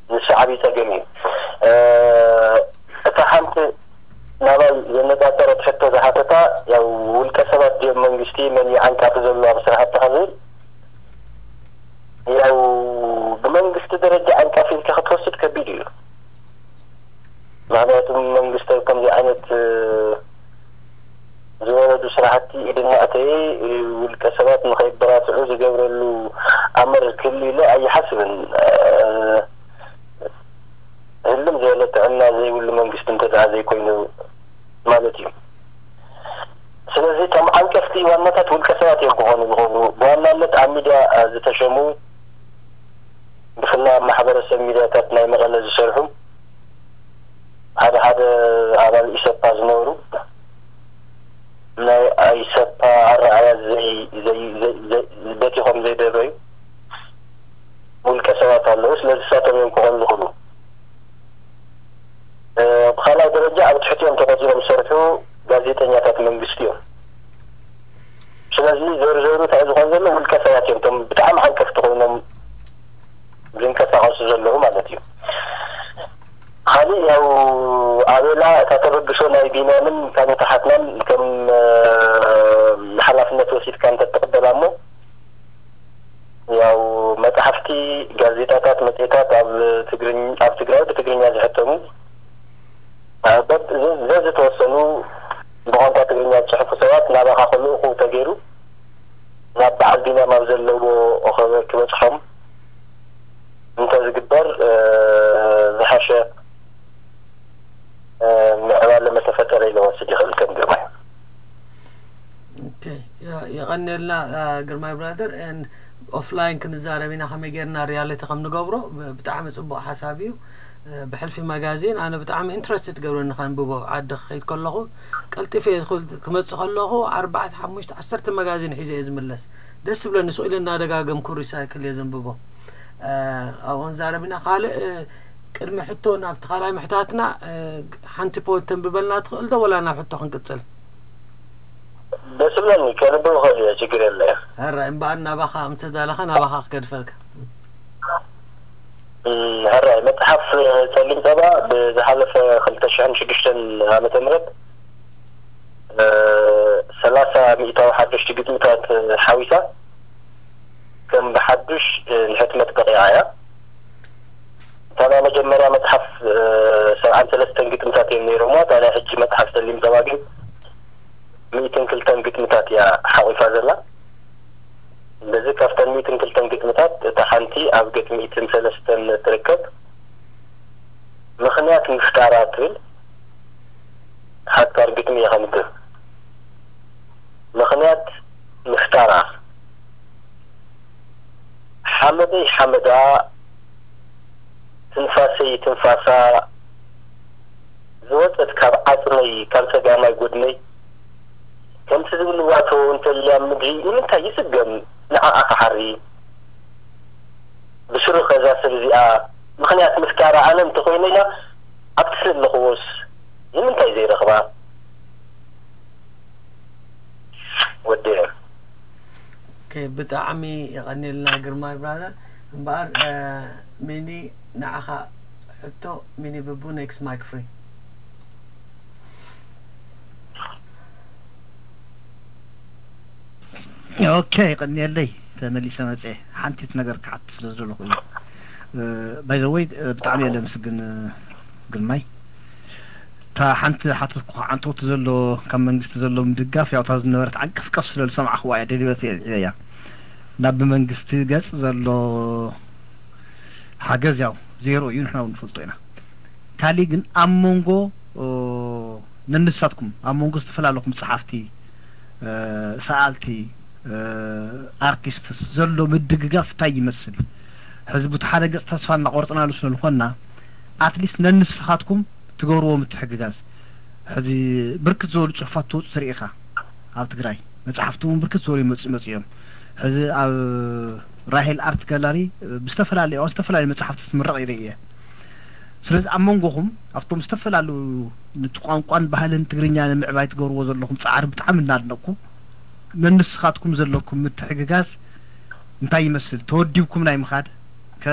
ንሱ ዓብዪ ጸገም እዩ። እታ ሓንቲ ናባይ ዘነጻጸረት ሕቶ ዝሓተታ ያው ውልቀ ሰባት ድዮም መንግስቲ መን እዩ ዓንቃፊ ዘሎ ኣብ ስራሕቲ ዝብል ያው ብመንግስቲ ደረጃ ዓንቃፊ ኢልካ ክትወስድ ከቢድ እዩ። ምክንያቱ መንግስቲ ኣብ ከምዚ ዓይነት ዝወረዱ ስራሕቲ ኢድና ኣተየ ውልቀ ሰባት ንኸይበራትዑ ዝገብረሉ ኣምር ክህሉ ኢለ ኣይሓስብን። ህልም ዝበለ ጥዕና ዘይብሉ መንግስቲ እንተ ደኣ ዘይኮይኑ ማለት እዩ። ስለዚ እቶም ዓንቀፍቲ ዋናታት ውልቀ ሰባት እዮም ክኾኑ ዝኽእሉ። ብዋናነት ኣብ ሚድያ ዝተሸሙ ብፍላይ ኣብ ማሕበረሰብ ሚድያታት ናይ መቐለ ዝሰርሑ ሓደ ሓደ ኣባል ኢሰፓ ዝነበሩ ናይ ኢሰፓ ኣረኣእያ በቲኾም ዘይደረዩ ውልቀ ሰባት ኣለዉ። ስለዚ እሳቶም እዮም ክኾኑ ዝኽእሉ። ብኻልኣይ ደረጃ ኣብ ትሕቲኦም ተቐጺሮም ዝሰርሑ ጋዜጠኛታት መንግስቲ እዮም። ስለዚ ዘርዘሩ እንታይ ዝኾን ዘሎ ውልቀ ሰባት እዮም እቶም ብጣዕሚ ዓንቀፍቲ ኮይኖም ዝንቀሳቐሱ ዘለዉ ማለት እዩ። ካልእ ያው ኣቤላ እታ ተበግሶ ናይ ቢንያምን ካሜታሓትናን ከም ሓላፍነት ወሲድካ እንተትቕበላ እሞ ያው መጽሓፍቲ፣ ጋዜጣታት፣ መጽሔታት ኣብ ትግርኝ ኣብ ትግራይ ብትግርኛ ዝሕተሙ በብ ዘዝተወሰኑ ብቋንቋ ትግርኛ ዝጽሕፉ ሰባት ናባኻ ክልእኹ ተገይሩ ናብ በዓል ቢንያም ኣብ ዘለዎ ክበጽሖም እንተዝግበር ዝሓሸ ምዕባለ መተፈጠረ ኢለ ወስድ ይኽእል ከም ግርማይ። ኦኬ፣ የቐንየልና ግርማይ ብራዘር። ኦፍላይን ክንዛረብ ኢና ከመይ ጌርና ሪያሊቲ ከም ንገብሮ። ብጣዕሚ ጽቡቕ ሓሳብ እዩ። ብሕልፊ መጋዚን ኣነ ብጣዕሚ ኢንትረስትድ ገብረኒ ከንብቦ። ዓዲ ክኸይድ ከለኹ ቀልጢፈ ክመጽእ ከለኹ ኣርባዕተ ሓሙሽተ ዓሰርተ መጋዚን ሒዘ እየ ዝምለስ። ደስ ዝብለኒ ስቕ ኢለ እናደጋገምኩ ሪሳይክል እየ ዘንብቦ። ኣብኡ ንዛረብ ኢና። ካልእ ቅድሚ ሕቶ ናብቲ ካልኣይ ምሕታትና ሓንቲ ፖት ተንብበልና ትኽእል ዶ ወላ ናብ ሕቶ ክንቅጽል? ደስ ዝብለኒ ከንብብ እኽእል እየ፣ ችግር የለ። ሕራይ እምበኣር ናባኻ ምስ ተዳለኻ ናባኻ ክገድፈልካ። ሕራይ መጽሓፍ ጸሊም ጸባ ብዝሓለፈ ክልተ ሽሕን ሽዱሽተን ዓመተ ምህረት ሰላሳ ሚእታዊ ሓደሽቲ ግጥምታት ሓዊሳ ከም ብሓዱሽ ንሕትመት በቒዓ እያ። እታ ናይ መጀመርያ መጽሓፍ ሰብዓን ሰለስተን ግጥምታት ነይሮምዋ። እታ ናይ ሕጂ መጽሓፍ ጸሊም ጸባ ግን ሚእትን ክልተን ግጥምታት እያ ሓቒፋ ዘላ። በዚ ካብተን ሚእትን ክልተን ግጥምታት እታ ሓንቲ ኣብ ገጽ ሚእትን ሰለስተን ትርከብ። ምኽንያት ምፍጣራ ትብል ሓጻር ግጥሚ እየ ከምግብ። ምኽንያት ምፍጣራ ሓመደይ ሓመዳ፣ ትንፋሰይ ትንፋሳ፣ ዝወጸት ካብ ዓጽመይ፣ ካብ ጸጋማይ ጎድነይ፣ ከምቲ ዝብልዋ ተወው እንተልያ ምድሪ፣ ንምንታይ ይስገም ንዓኣ ክሓሪ? ብስሩ ከዛ ሰብ እዚኣ ምኽንያት ምፍጣራ ኣነ እንተኾይነ ኢላ ኣብቲ ዘለኽዎስ ንምንታይ ዘይረኽባ? ወዲ ኦኬ፣ ብጣዕሚ የቐንየልና ግርማይ ብራዘር። እምበኣር ሚኒ፣ ንዓኻ ሕቶ። ሚኒ ብቡ፣ next mic free። ኦኬ፣ ይቐንየለይ፣ ተመሊሰ መጽኤ። ሓንቲት ነገር ክሓት ስለ ዝደለኹ እዩ። ባይ ዘ ወይ፣ ብጣዕሚ እየ ለምስግን ግርማይ። እታ ሓንቲ ሓተትኩ፣ ዓንተውቲ ዘሎ ካብ መንግስቲ ዘሎ ምድጋፍ፣ ያው እታ ዝነበረት ዓንቀፍቀፍ ስለ ዝሰማዕኽዋ እያ ደሊበት እያ። ናብ ብመንግስቲ ገጽ ዘሎ ሓገዝ ያው ዜሮ እዩ፣ ንሕና እውን ንፈልጦ ኢና። ካሊእ ግን ኣብ መንጎ ነንሳትኩም፣ ኣብ መንጎ ዝተፈላለኹም ጸሓፍቲ፣ ሰኣልቲ፣ ኣርቲስትስ ዘሎ ምድግጋፍ እንታይ ይመስል? ሕዚ ቡቲ ሓደ ገጽ ተስፋ እናቆርጽናሉ ስለ ዝኾንና፣ ኣትሊስት ነንስኻትኩም ትገብርዎ ምትሕግጋዝ። ሕዚ ብርክት ዝበሉ ጽሑፋት ትወጹ ትርኢ ኢኻ ኣብ ትግራይ፣ መጽሓፍቲ እውን ብርክት ዝበሉ ይመጹ ይመጹ እዮም። ሕዚ ኣብ ራሄል ኣርት ጋላሪ ብዝተፈላለዩ፣ ኣብ ዝተፈላለዩ መጽሓፍቲ ትምረቕ ይርኢ እየ። ስለዚ ኣብ መንጎኹም ኣብቶም ዝተፈላለዩ ነቲ ቋንቋን ባህልን ትግርኛ ንምዕባይ ትገብርዎ ዘለኹም ጻዕሪ ብጣዕሚ እናድነቕኩ፣ ነንስኻትኩም ዘለኩም ምትሕግጋዝ እንታይ ይመስል? ተወዲብኩም ናይ ምኻድ ከ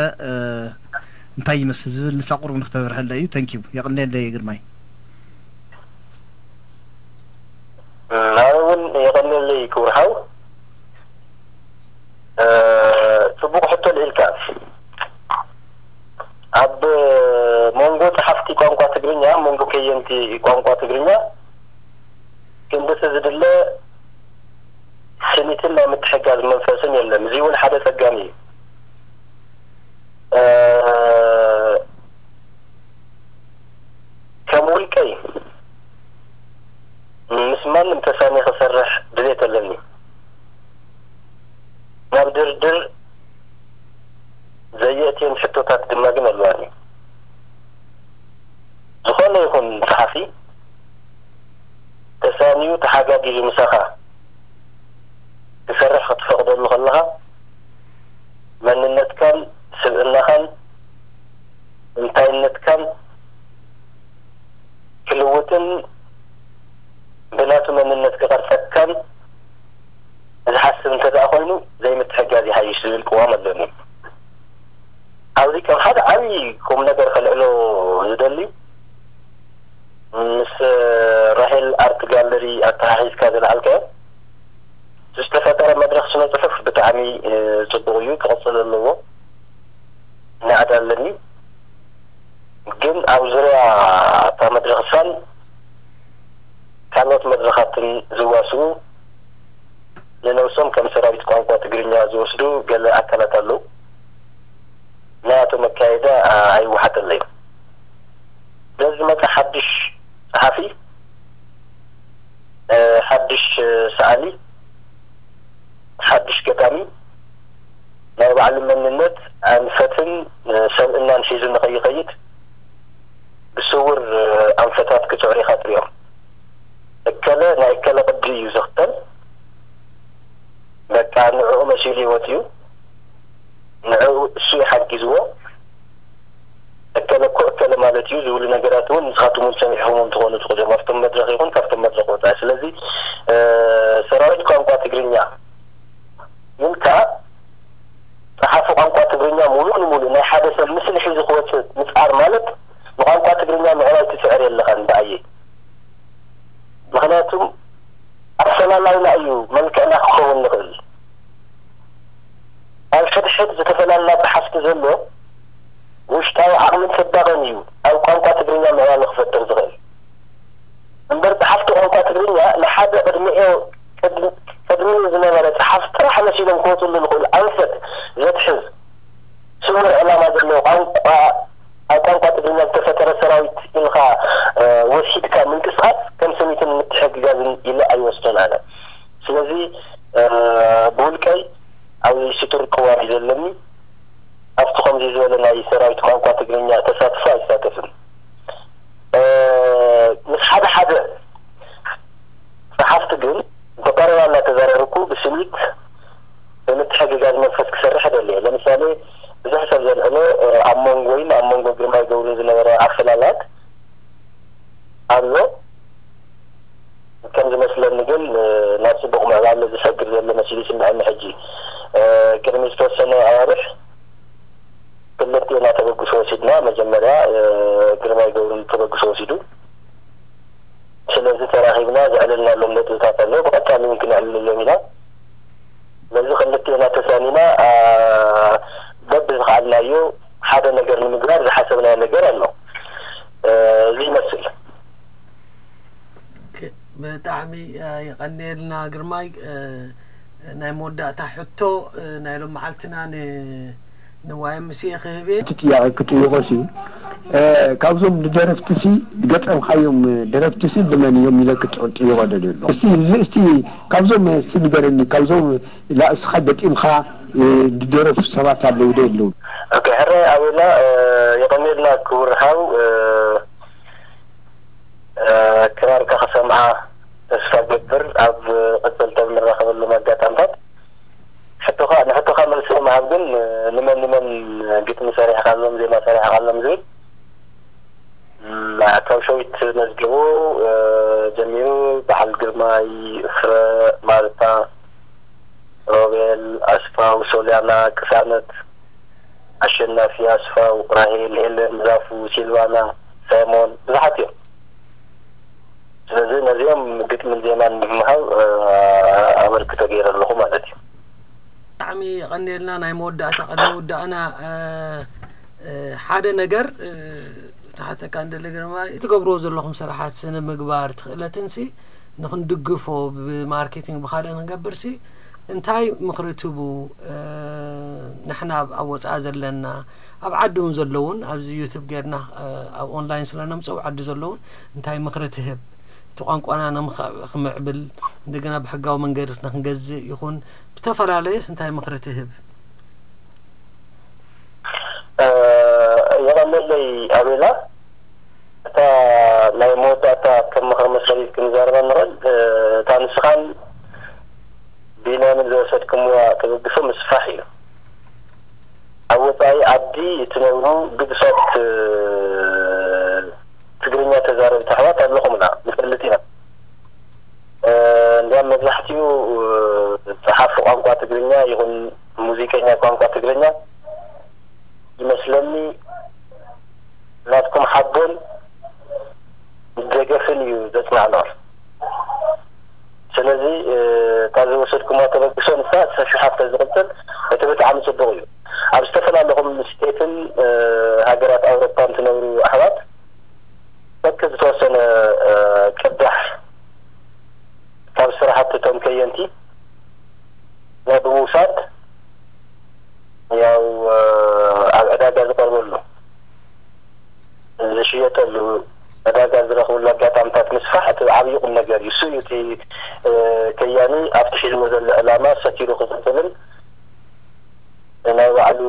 እንታይ ይመስል ዝብል ንሳ ቁሩብ ንክተብርሀለ እዩ። ተንኪዩ። የቕንየለይ ግርማይ። ኣነ እውን የቐንየለይ ክቡር ሓው። ጽቡቕ ሕቶ ልዒልካ። ኣብ መንጎ ጸሓፍቲ ቋንቋ ትግርኛ፣ መንጎ ከየንቲ ቋንቋ ትግርኛ ክንድቲ ዝድለ ስኒትን ናይ ምትሕጋዝ መንፈስን የለን። እዚ እውን ሓደ ጸገም እዩ። ከም ውልቀይ ምስ ማንም ተሳኒ ክሰርሕ ድሌት ኣለኒ። ናብ ድርድር ዘየእትየን ሕቶታት ድማ ግን ኣለዋኒ። ዝኾነ ይኹን ጸሓፊ ተሳንዩ ተሓጋጊዙ ምሳኻ ክሰርሕ ክትፈቕደሉ ከለኻ መንነትካን ስብእናኻን እንታይነትካን ክልውጥን ብናቱ መንነት ክቐርጸካን ዝሓስብ እንተ ደኣ ኮይኑ ዘይምትሕጋዝ ይሓይሽ ዝብል ቅዋም ኣለኒ። ኣብዚ ከም ሓደ ዓብዪ ቁም ነገር ከልዕሎ ዝደሊ ምስ ራሄል ኣርት ጋለሪ ኣተሓሒዝካ ዝለዓልካዮ ዝተፈጠረ መድረኽ ስነ ጽሑፍ ብጣዕሚ ጽቡቕ እዩ፣ ክቕጽል ኣለዎ። ናዕዳ ኣለኒ። ግን ኣብ ዙርያ እታ መድረኽ እሳን ካልኦት መድረኻትን ዝዋስኡ ንነብሶም ከም ሰራዊት ቋንቋ ትግርኛ ዝወስዱ ገለ ኣካላት ኣለዉ። ናያቶም ኣካይዳ ኣይወሓጠለይን። በዚ ዝመጸ ሓድሽ ጸሓፊ፣ ሓድሽ ሰኣሊ፣ ሓድሽ ገጣሚ ናይ ባዕሉ መንነት፣ ኣንፈትን ሰብእናን ሒዙ ንኸይኸይድ ብስውር ኣንፈታት ክጽዕሩ ኢኻ ትሪኦም። እከለ ናይ እከለ ቅዲ እዩ ዝኽተል። በቃ ንዕኡ መሲሉ ይወት እዩ። ንዕኡ እሱ ይሓጊዝዎ። እከለ እኮ እከለ ማለት እዩ ዝብሉ ነገራት እውን ንስኻትኩም እውን ሰሚዕኹሞም ትኾኑ ትኽእሉ እዮም ኣብቶም መድረኽ ይኹን ካብቶም መድረኽ ወፃኢ። ስለዚ ሰራዊት ቋንቋ ትግርኛ ኢልካ ጸሓፊ ቋንቋ ትግርኛ ሙሉእ ንሙሉእ ናይ ሓደ ሰብ ምስሊ ሒዙ ክወፅእ ምፅዓር ማለት ንቋንቋ ትግርኛ ምዕባይ ትፅዕር የለኻን ብኣየ። ምኽንያቱም ኣፈላላይና እዩ መልክዕና ክኸውን ንኽእል። ኣብ ሕድሕድ ዝተፈላላ ጸሓፍቲ ዘሎ ውሽጣዊ ዓቕምን ጽባቐን እዩ ኣብ ቋንቋ ትግርኛ ምዕባለ ክፈጥር ዝኽእል። ትግርኛ ንሓደ ቅድሚኡ ቅድሚ- ቅድሚኡ ዝነበረ ጸሓፊ ጥራሕ መሲሎም ክወፅሉ ዝኽእሉ ኣንፈት ዘትሕዝ ስውር ዕላማ ዘለዎ ቋንቋ፣ ኣብ ቋንቋ ትግርኛ ዝተፈጠረ ሰራዊት ኢልካ፣ እ፣ ወሲድካ ምንቅስቃስ ከም ስኒትን ምትሕግጋዝን ኢለ ኣይወስዶን ኣነ። ስለዚ፣ እ፣ ብውልቀይ ኣብዚ ስቱር ቅዋም እዩ ዘለኒ። ኣብቲ ከምዚ ዝበለ ናይ ሰራዊት ቋንቋ ትግርኛ ተሳትፎ ኣይሳተፍን። እ፣ ምስ ሓደ ሓደ ጸሓፍቲ ግን ብቐረባ እናተዛረብኩ ብስኒት ብምትሕግጋዝ መንፈስ ክሰርሕ እደሊ እየ። ለምሳሌ፣ ብዙሕ ሰብ ዘልዕሎ፣ እ፣ ኣብ መንጎይን ኣብ መንጎ ግርማይ ገብሩን ዝነበረ ኣፈላላት ኣሎ። ከም ዝመስለኒ ግን፣ እ፣ ናብ ጽቡቕ ምዕባለ ዝሰግር ዘሎ መሲሉ ይስምዐኒ። ሕጂ፣ እ፣ ቅድሚ ዝተወሰነ ኣዋርሕ ክልቴና ተበግሶ ወሲድና። መጀመርያ፣ እ፣ ግርማይ ገብሩ ተበግሶ ወሲዱ። ስለዚ ተራኺብና ዘዕለልናሎም ነጥብታት ኣለዉ። ብቐጻሊ እውን ክነዕልለሎም ኢና። ስለዚ ክልቴና ተሳኒና፣ እ፣ በብዝኸኣልናዮ ሓደ ነገር ንምግባር ዝሓሰብናዮ ነገር ኣሎ። እ፣ እዚ ይመስል። ክ- ብጣዕሚ እ፣ የቐንየልና ግርማይ። እ፣ ናይ መወዳእታ ሕቶ፣ እ፣ ናይ ሎም መዓልትና ን- ንዋይ ኤም ሲ ክህብ እየ። እቲ ጥያቄ ክጥይቆ ሲ፣ እ፣ ካብዞም ንደረፍቲ ሲ ዝገጠምካዮም ደረፍቲ ሲ ንመን እዮም ኢለ ክጥይቆ ደልዮ ኣሎ። እስቲ እስቲ ካብዞም እስቲ ንገረኒ፣ ካብዞም ላእስኻ ገጢምካ፣ እ፣ ዝደረፉ ሰባት ኣለዉ ዶ የለዉ? ኦኬ፣ ሕራይ ኣቤላ፣ እ፣ የቐንየልና ክቡር ሓው። እ፣ እ፣ ክራርካ ክሰምዓ ተስፋ ገብር። ኣብ ቀጸልቲ ኣብ ንራኸበሎም ኣጋጣምታት ሕቶኻ፣ ንሕቶኻ መልሲ ምሃብ ግን፣ እ፣ ንመን ንመን ግጥሚ ሰሪሕካሎም፣ ዜማ ሰሪሕካሎም ዝብል፣ ም፣ ካብ ሸዊት መዝገቡ፣ እ፣ ጀሚሩ፣ በዓል ግርማይ፣ ፍረ፣ ማርታ፣ ሮቤል፣ ኣስፋው፣ ሶልያና፣ ቅሳነት፣ ኣሸናፊ፣ ኣስፋው፣ ራሄል፣ ሄለን፣ ዛፉ፣ ሲልቫና፣ ሳይሞን፣ ብዙሓት እዮም። ስለዚ ነዚኦም ግጥምን ዜማን ብምሃብ፣ እ፣ ኣበርክቶ ገይረ ኣለኹ ማለት እዩ። ብጣዕሚ የቐንየልና። ናይ መወዳእታ ቅድሚ ውዳእና፣ እ፣ እ፣ ሓደ ነገር፣ እ፣ ክሓተካ እንደሊ ግርማይ፣ እትገብርዎ ዘለኹም ስራሓት ስነ ምግባር ትኽእለትንሲ ንክንድግፎ ብማርኬቲንግ ብካልእ ንክንገብርሲ እንታይ ምኽሪ ትህቡ? እ፣ ንሕና ኣብ ኣብ ወፃኢ ዘለና ኣብ ዓዲ እውን ዘለውን ኣብዚ ዩቱብ ጌርና፣ እ፣ ኣብ ኦንላይን ስለ ነምፅኦ ኣብ ዓዲ ዘለውን እንታይ ምኽሪ ትህብ? እቲ ቋንቋና ንምኸ- ክምዕብል እንደገና ብሕጋዊ መንገዲ ንክንገዝእ ይኹን ብተፈላለየስ እንታይ ምኽሪ ትህብ? እ፣ የቐንየለይ ኣቤላ። እታ ናይ መወዳእታ ከም ምኽሪ መሰል ክንዛረባ ንኽእል፣ እ፣ እታ ንስኻን ቢንያምን ዝወሰድክምዋ ተበግሶ ምስፋሕ እዩ። ኣብ ወጻኢ ዓዲ እትነብሩ ግዱሳት፣ እ፣ ትግርኛ ተዛረብቲ ኣሕዋት ኣለኹምና፣ ንፈልጥ ኢና። እ፣ እንዲያም መብዛሕትኡ፣ እ፣ ጸሓፊ ቋንቋ ትግርኛ ይኹን ሙዚቀኛ ቋንቋ ትግርኛ ይመስለኒ ናትኩም ሓቦን ደገፍን እዩ ዘጽናዕኖ። ስለዚ፣ እ፣ እታ ዝወሰድኩማ ተበግሶ ንሳ ሰፊሓ እንተ ዝቕጽል፣ እቲ ብጣዕሚ ጽቡቕ እዩ። ኣብ ዝተፈላለኹም ስቴትን፣ እ፣ ሃገራት ኣውሮፓን ትነብሩ ኣሕዋት፣ በቲ ዝተወሰነ፣ እ፣ ቅዳሕ ካብ ስራሕቲ እቶም ከየንቲ ናይ ብምውሳድ፣ ያው፣ እ፣ ኣብ ዕዳጋ ዝቐርበሉ፣ ዝሽየጠሉ፣ ዕዳጋ ዝረኽብሉ ኣጋጣምታት ምስፋሕ እቲ ዓብዪ ቁም ነገር እዩ። እሱ እዩ እቲ፣ እ፣ ከያኒ ኣብቲ ሒዝዎ ዘሎ ዕላማ ሰቲሩ ክቕጽልን ናይ ባዕሉ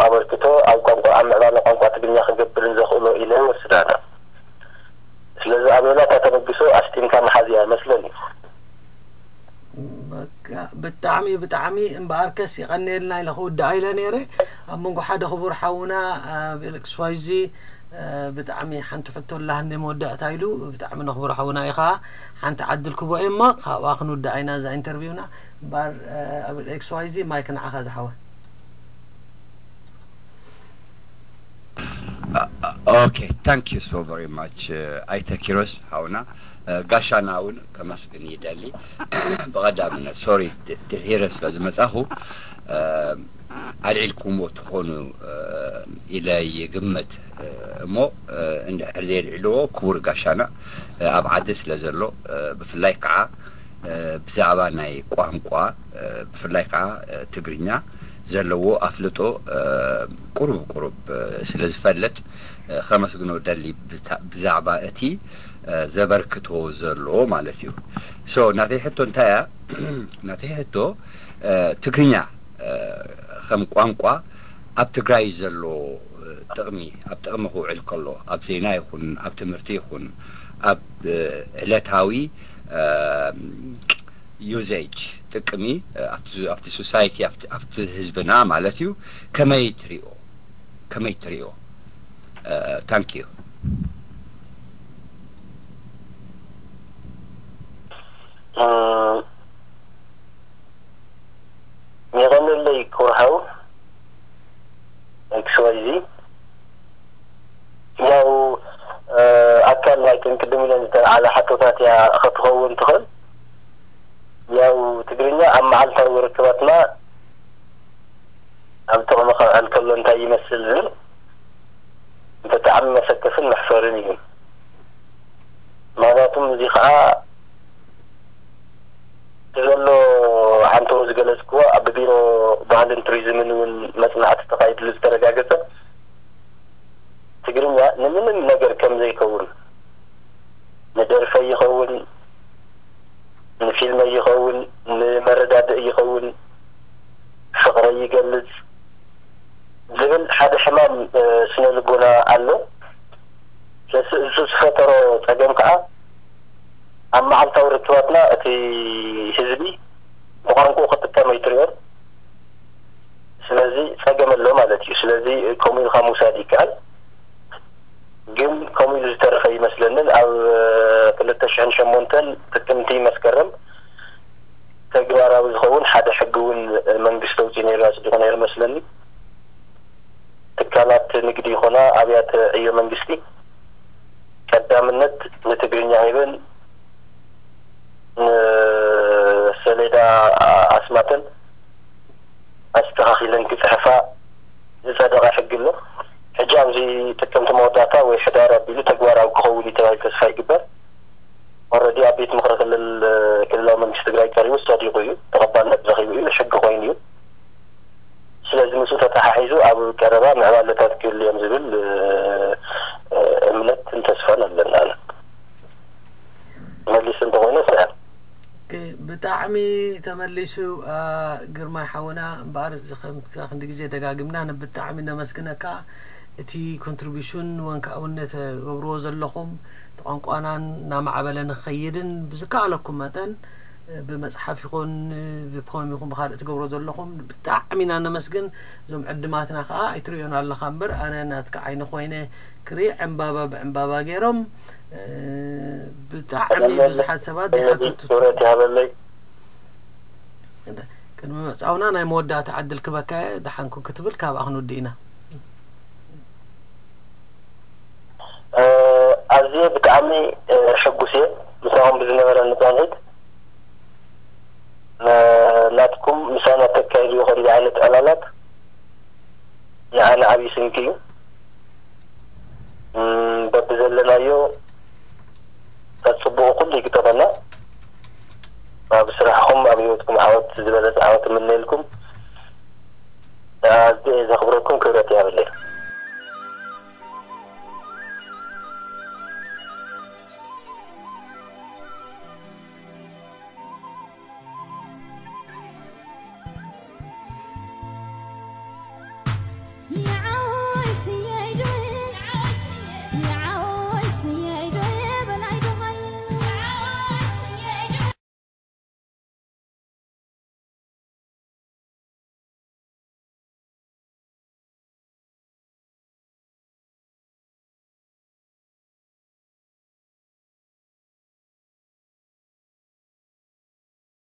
ኣበርክቶ ኣብ ቋንቋ፣ ኣብ ምዕባለ ቋንቋ ትግርኛ ክገብርን ዘኽእሎ ኢለ ይወስድ ኣነ። ስለዚ ኣቤላ እታ ተበግሶ ኣስጢምካ ምሓዝ እያ መስለኒ። በቃ ብጣዕሚ ብጣዕሚ እምበኣርከስ የቐንየልና ኢለ ክውድኣ ኢለ ነይረ። ኣብ መንጎ ሓደ ክቡር ሓውና ኣብ ኤክስ ዋይ ዚ፣ እ፣ ብጣዕሚ ሓንቲ ሕቶ ኣላሃኒ መወዳእታ ኢሉ ብጣዕሚ ነኽብሮ ሓውና ኢኻ። ሓንቲ ዓድል ክቦ እየ እሞ ካብኣ ክንውድኣ ኢና እዛ ኢንተርቪውና። እምበኣር፣ እ፣ ኣብ ኤክስ ዋይ ዚ ማይክ ንዓኻ ዝሓወ። Okay, thank you so very much, uh, ኣይተ ኪሮስ ሓውና። Uh, ጋሻና እውን ከመስግን ይደሊ። ብቐዳምነት ሶሪ ድሒረ ስለ ዝመጻኹ፣ uh, ኣልዒልኩምዎ ትኾኑ ኢለ ይግምት። እሞ እንድሕር ዘየልዕልዎ ክቡር ጋሻና ኣብ ዓዲ ስለ ዘሎ፣ ብፍላይ ከዓ ብዛዕባ ናይ ቋንቋ፣ ብፍላይ ከዓ ትግርኛ ዘለዎ ኣፍልጦ ቁሩብ ቁሩብ ስለ ዝፈልጥ ከመስግኖ ደሊ፣ ብዛዕባ እቲ ዘበርክቶ ዘሎ ማለት እዩ። ሶ ናተይ ሕቶ እንታይ እያ? ናተይ ሕቶ ትግርኛ ከም ቋንቋ ኣብ ትግራይ ዘሎ ጥቕሚ፣ ኣብ ጥቕሚ ክውዕል ከሎ፣ ኣብ ዜና ይኹን ኣብ ትምህርቲ ይኹን ኣብ ዕለታዊ ዩዜጅ ጥቅሚ ኣብቲ ሶሳይቲ፣ ኣብቲ ህዝብና ማለት እዩ። ከመይ ትሪኦ? ከመይ ትሪኦ? ታንክ ዩ። የቐንለይ ክቡር ሓው ኤክስዋይዚ። ያው ኣካል ናይተን ቅድም ኢለን ዝተልዓላ ሕቶታት እያ ክትኸውን ትኽእል። ያው ትግርኛ ኣብ መዓልታዊ ርክባትና ኣብ ጥቕሚ ክውዕል ከሎ እንታይ ይመስል ዝብል ብጣዕሚ መሰከፍን መሕፈርን እዩ። ምኽንያቱም እዚ ከዓ እቲ ዘሎ ዓንተው ዝገለፅክዎ ኣብ ቢሮ ባህልን ቱሪዝምን እውን መፅናዕቲ ተኻይድሉ ዝተረጋገፀ ትግርኛ ንምንም ነገር ከም ዘይከውን፣ ንደርፈይ ይኸውን፣ ንፊልመይ ይኸውን፣ ንመረዳድእ ይኸውን፣ ፍቕረይ ይገልፅ ዝብል ሓደ ሕማም ስነ ልቦና ኣሎ። ስለዚ እሱ ዝፈጠሮ ፀገም ከዓ ኣብ መዓልታዊ ርክባትና እቲ ህዝቢ ብቋንቋኡ ክጥቀም ኣይትሪኦን። ስለዚ ፀገም ኣሎ ማለት እዩ። ስለዚ ከምኡ ኢልካ ምውሳድ ይከኣል። ግን ከምኡ ኢሉ ዝተረፈ ይመስለንን ኣብ ክልተ ሽሕን ሸሞንተን ጥቅምቲ መስከረም ተግባራዊ ዝኸውን ሓደ ሕጊ እውን መንግስቲ ኣውፂኡ ነይሩ፣ ኣፅዲቑ ነይሩ መስለኒ። ትካላት ንግዲ ይኾና ኣብያተ ዕዮ መንግስቲ ቀዳምነት ንትግርኛ ሂበን ንሰሌዳ ኣስማተን ኣስተኻኺለን ክፅሕፋ ዝፀደቐ ሕጊ ኣሎ። ሕጂ ኣብዚ ጥቅምቲ መወዳእታ ወይ ሕዳር ኣቢሉ ተግባራዊ ክኸውን እዩ ተባሂሉ ተስፋ ይግበር። ኦረዲ ኣብ ቤት ምኽሪ ክልል ክልላዊ መንግስቲ ትግራይ ቀሪቡ ፀዲቑ እዩ፣ ተቐባልነት ረኺቡ እዩ፣ ሕጊ ኮይኑ እዩ። ስለዚ ምስኡ ተተሓሒዙ ኣብ ቀረባ ምዕባለታት ክህሉ እዮም ዝብል እምነትን ተስፋን ኣለና። መሊሱ እንተኾይነ ሰላም። ብጣዕሚ ተመሊሱ ግርማይ ሓውና። እምበኣር እዚ ከምታ ክንዲ ግዜ ደጋግምና ንብጣዕሚ ነመስግነካ። እቲ ኮንትሪቢሽን ወንካውነት ገብርዎ ዘለኹም እቲ ቋንቋናን እናማዕበለ ንክኸይድን ብዝከኣለኩም መጠን ብመፅሓፍ ይኹን ብፖም ይኹን ብካልእ ትገብሮ ዘለኹም ብጣዕሚ ኢና ነመስግን። እዞም ዕድማትና ከዓ ኣይትርእዮን ኣለኻ እምበር ኣነ ናትካ ዓይኒ ኮይነ ክርኢ ዕምባባ ብዕምባባ ገይሮም ብጣዕሚ ብዙሓት ሰባት ዘይሓተቱ ክብረት ይሃበለይ። ቅድሚ ምዕፃውና ናይ መወዳእታ ዕድል ክበካ እየ። ደሓንኩ ክትብል ካብኣ ክንውድእ ኢና። ኣዝየ ብጣዕሚ ሕጉስ እየ ምሳኹም ብዝነበረኒ ፃንሒት። ናትኩም ምሳና ተካይድዎ ከምዚ ዓይነት ዕላላት ንዓና ዓብዪ ስንቂ እዩ። በብዘለናዮ ተፅብቑ ኩሉ ይግጠመና። ኣብ ስራሕኹም ኣብ ህይወትኩም ዓወት ዝበለፀ ዓወት እምነየልኩም። ኣዝየ እየ ዘኽብረኩም፣ ክብረት ይሃበለይ።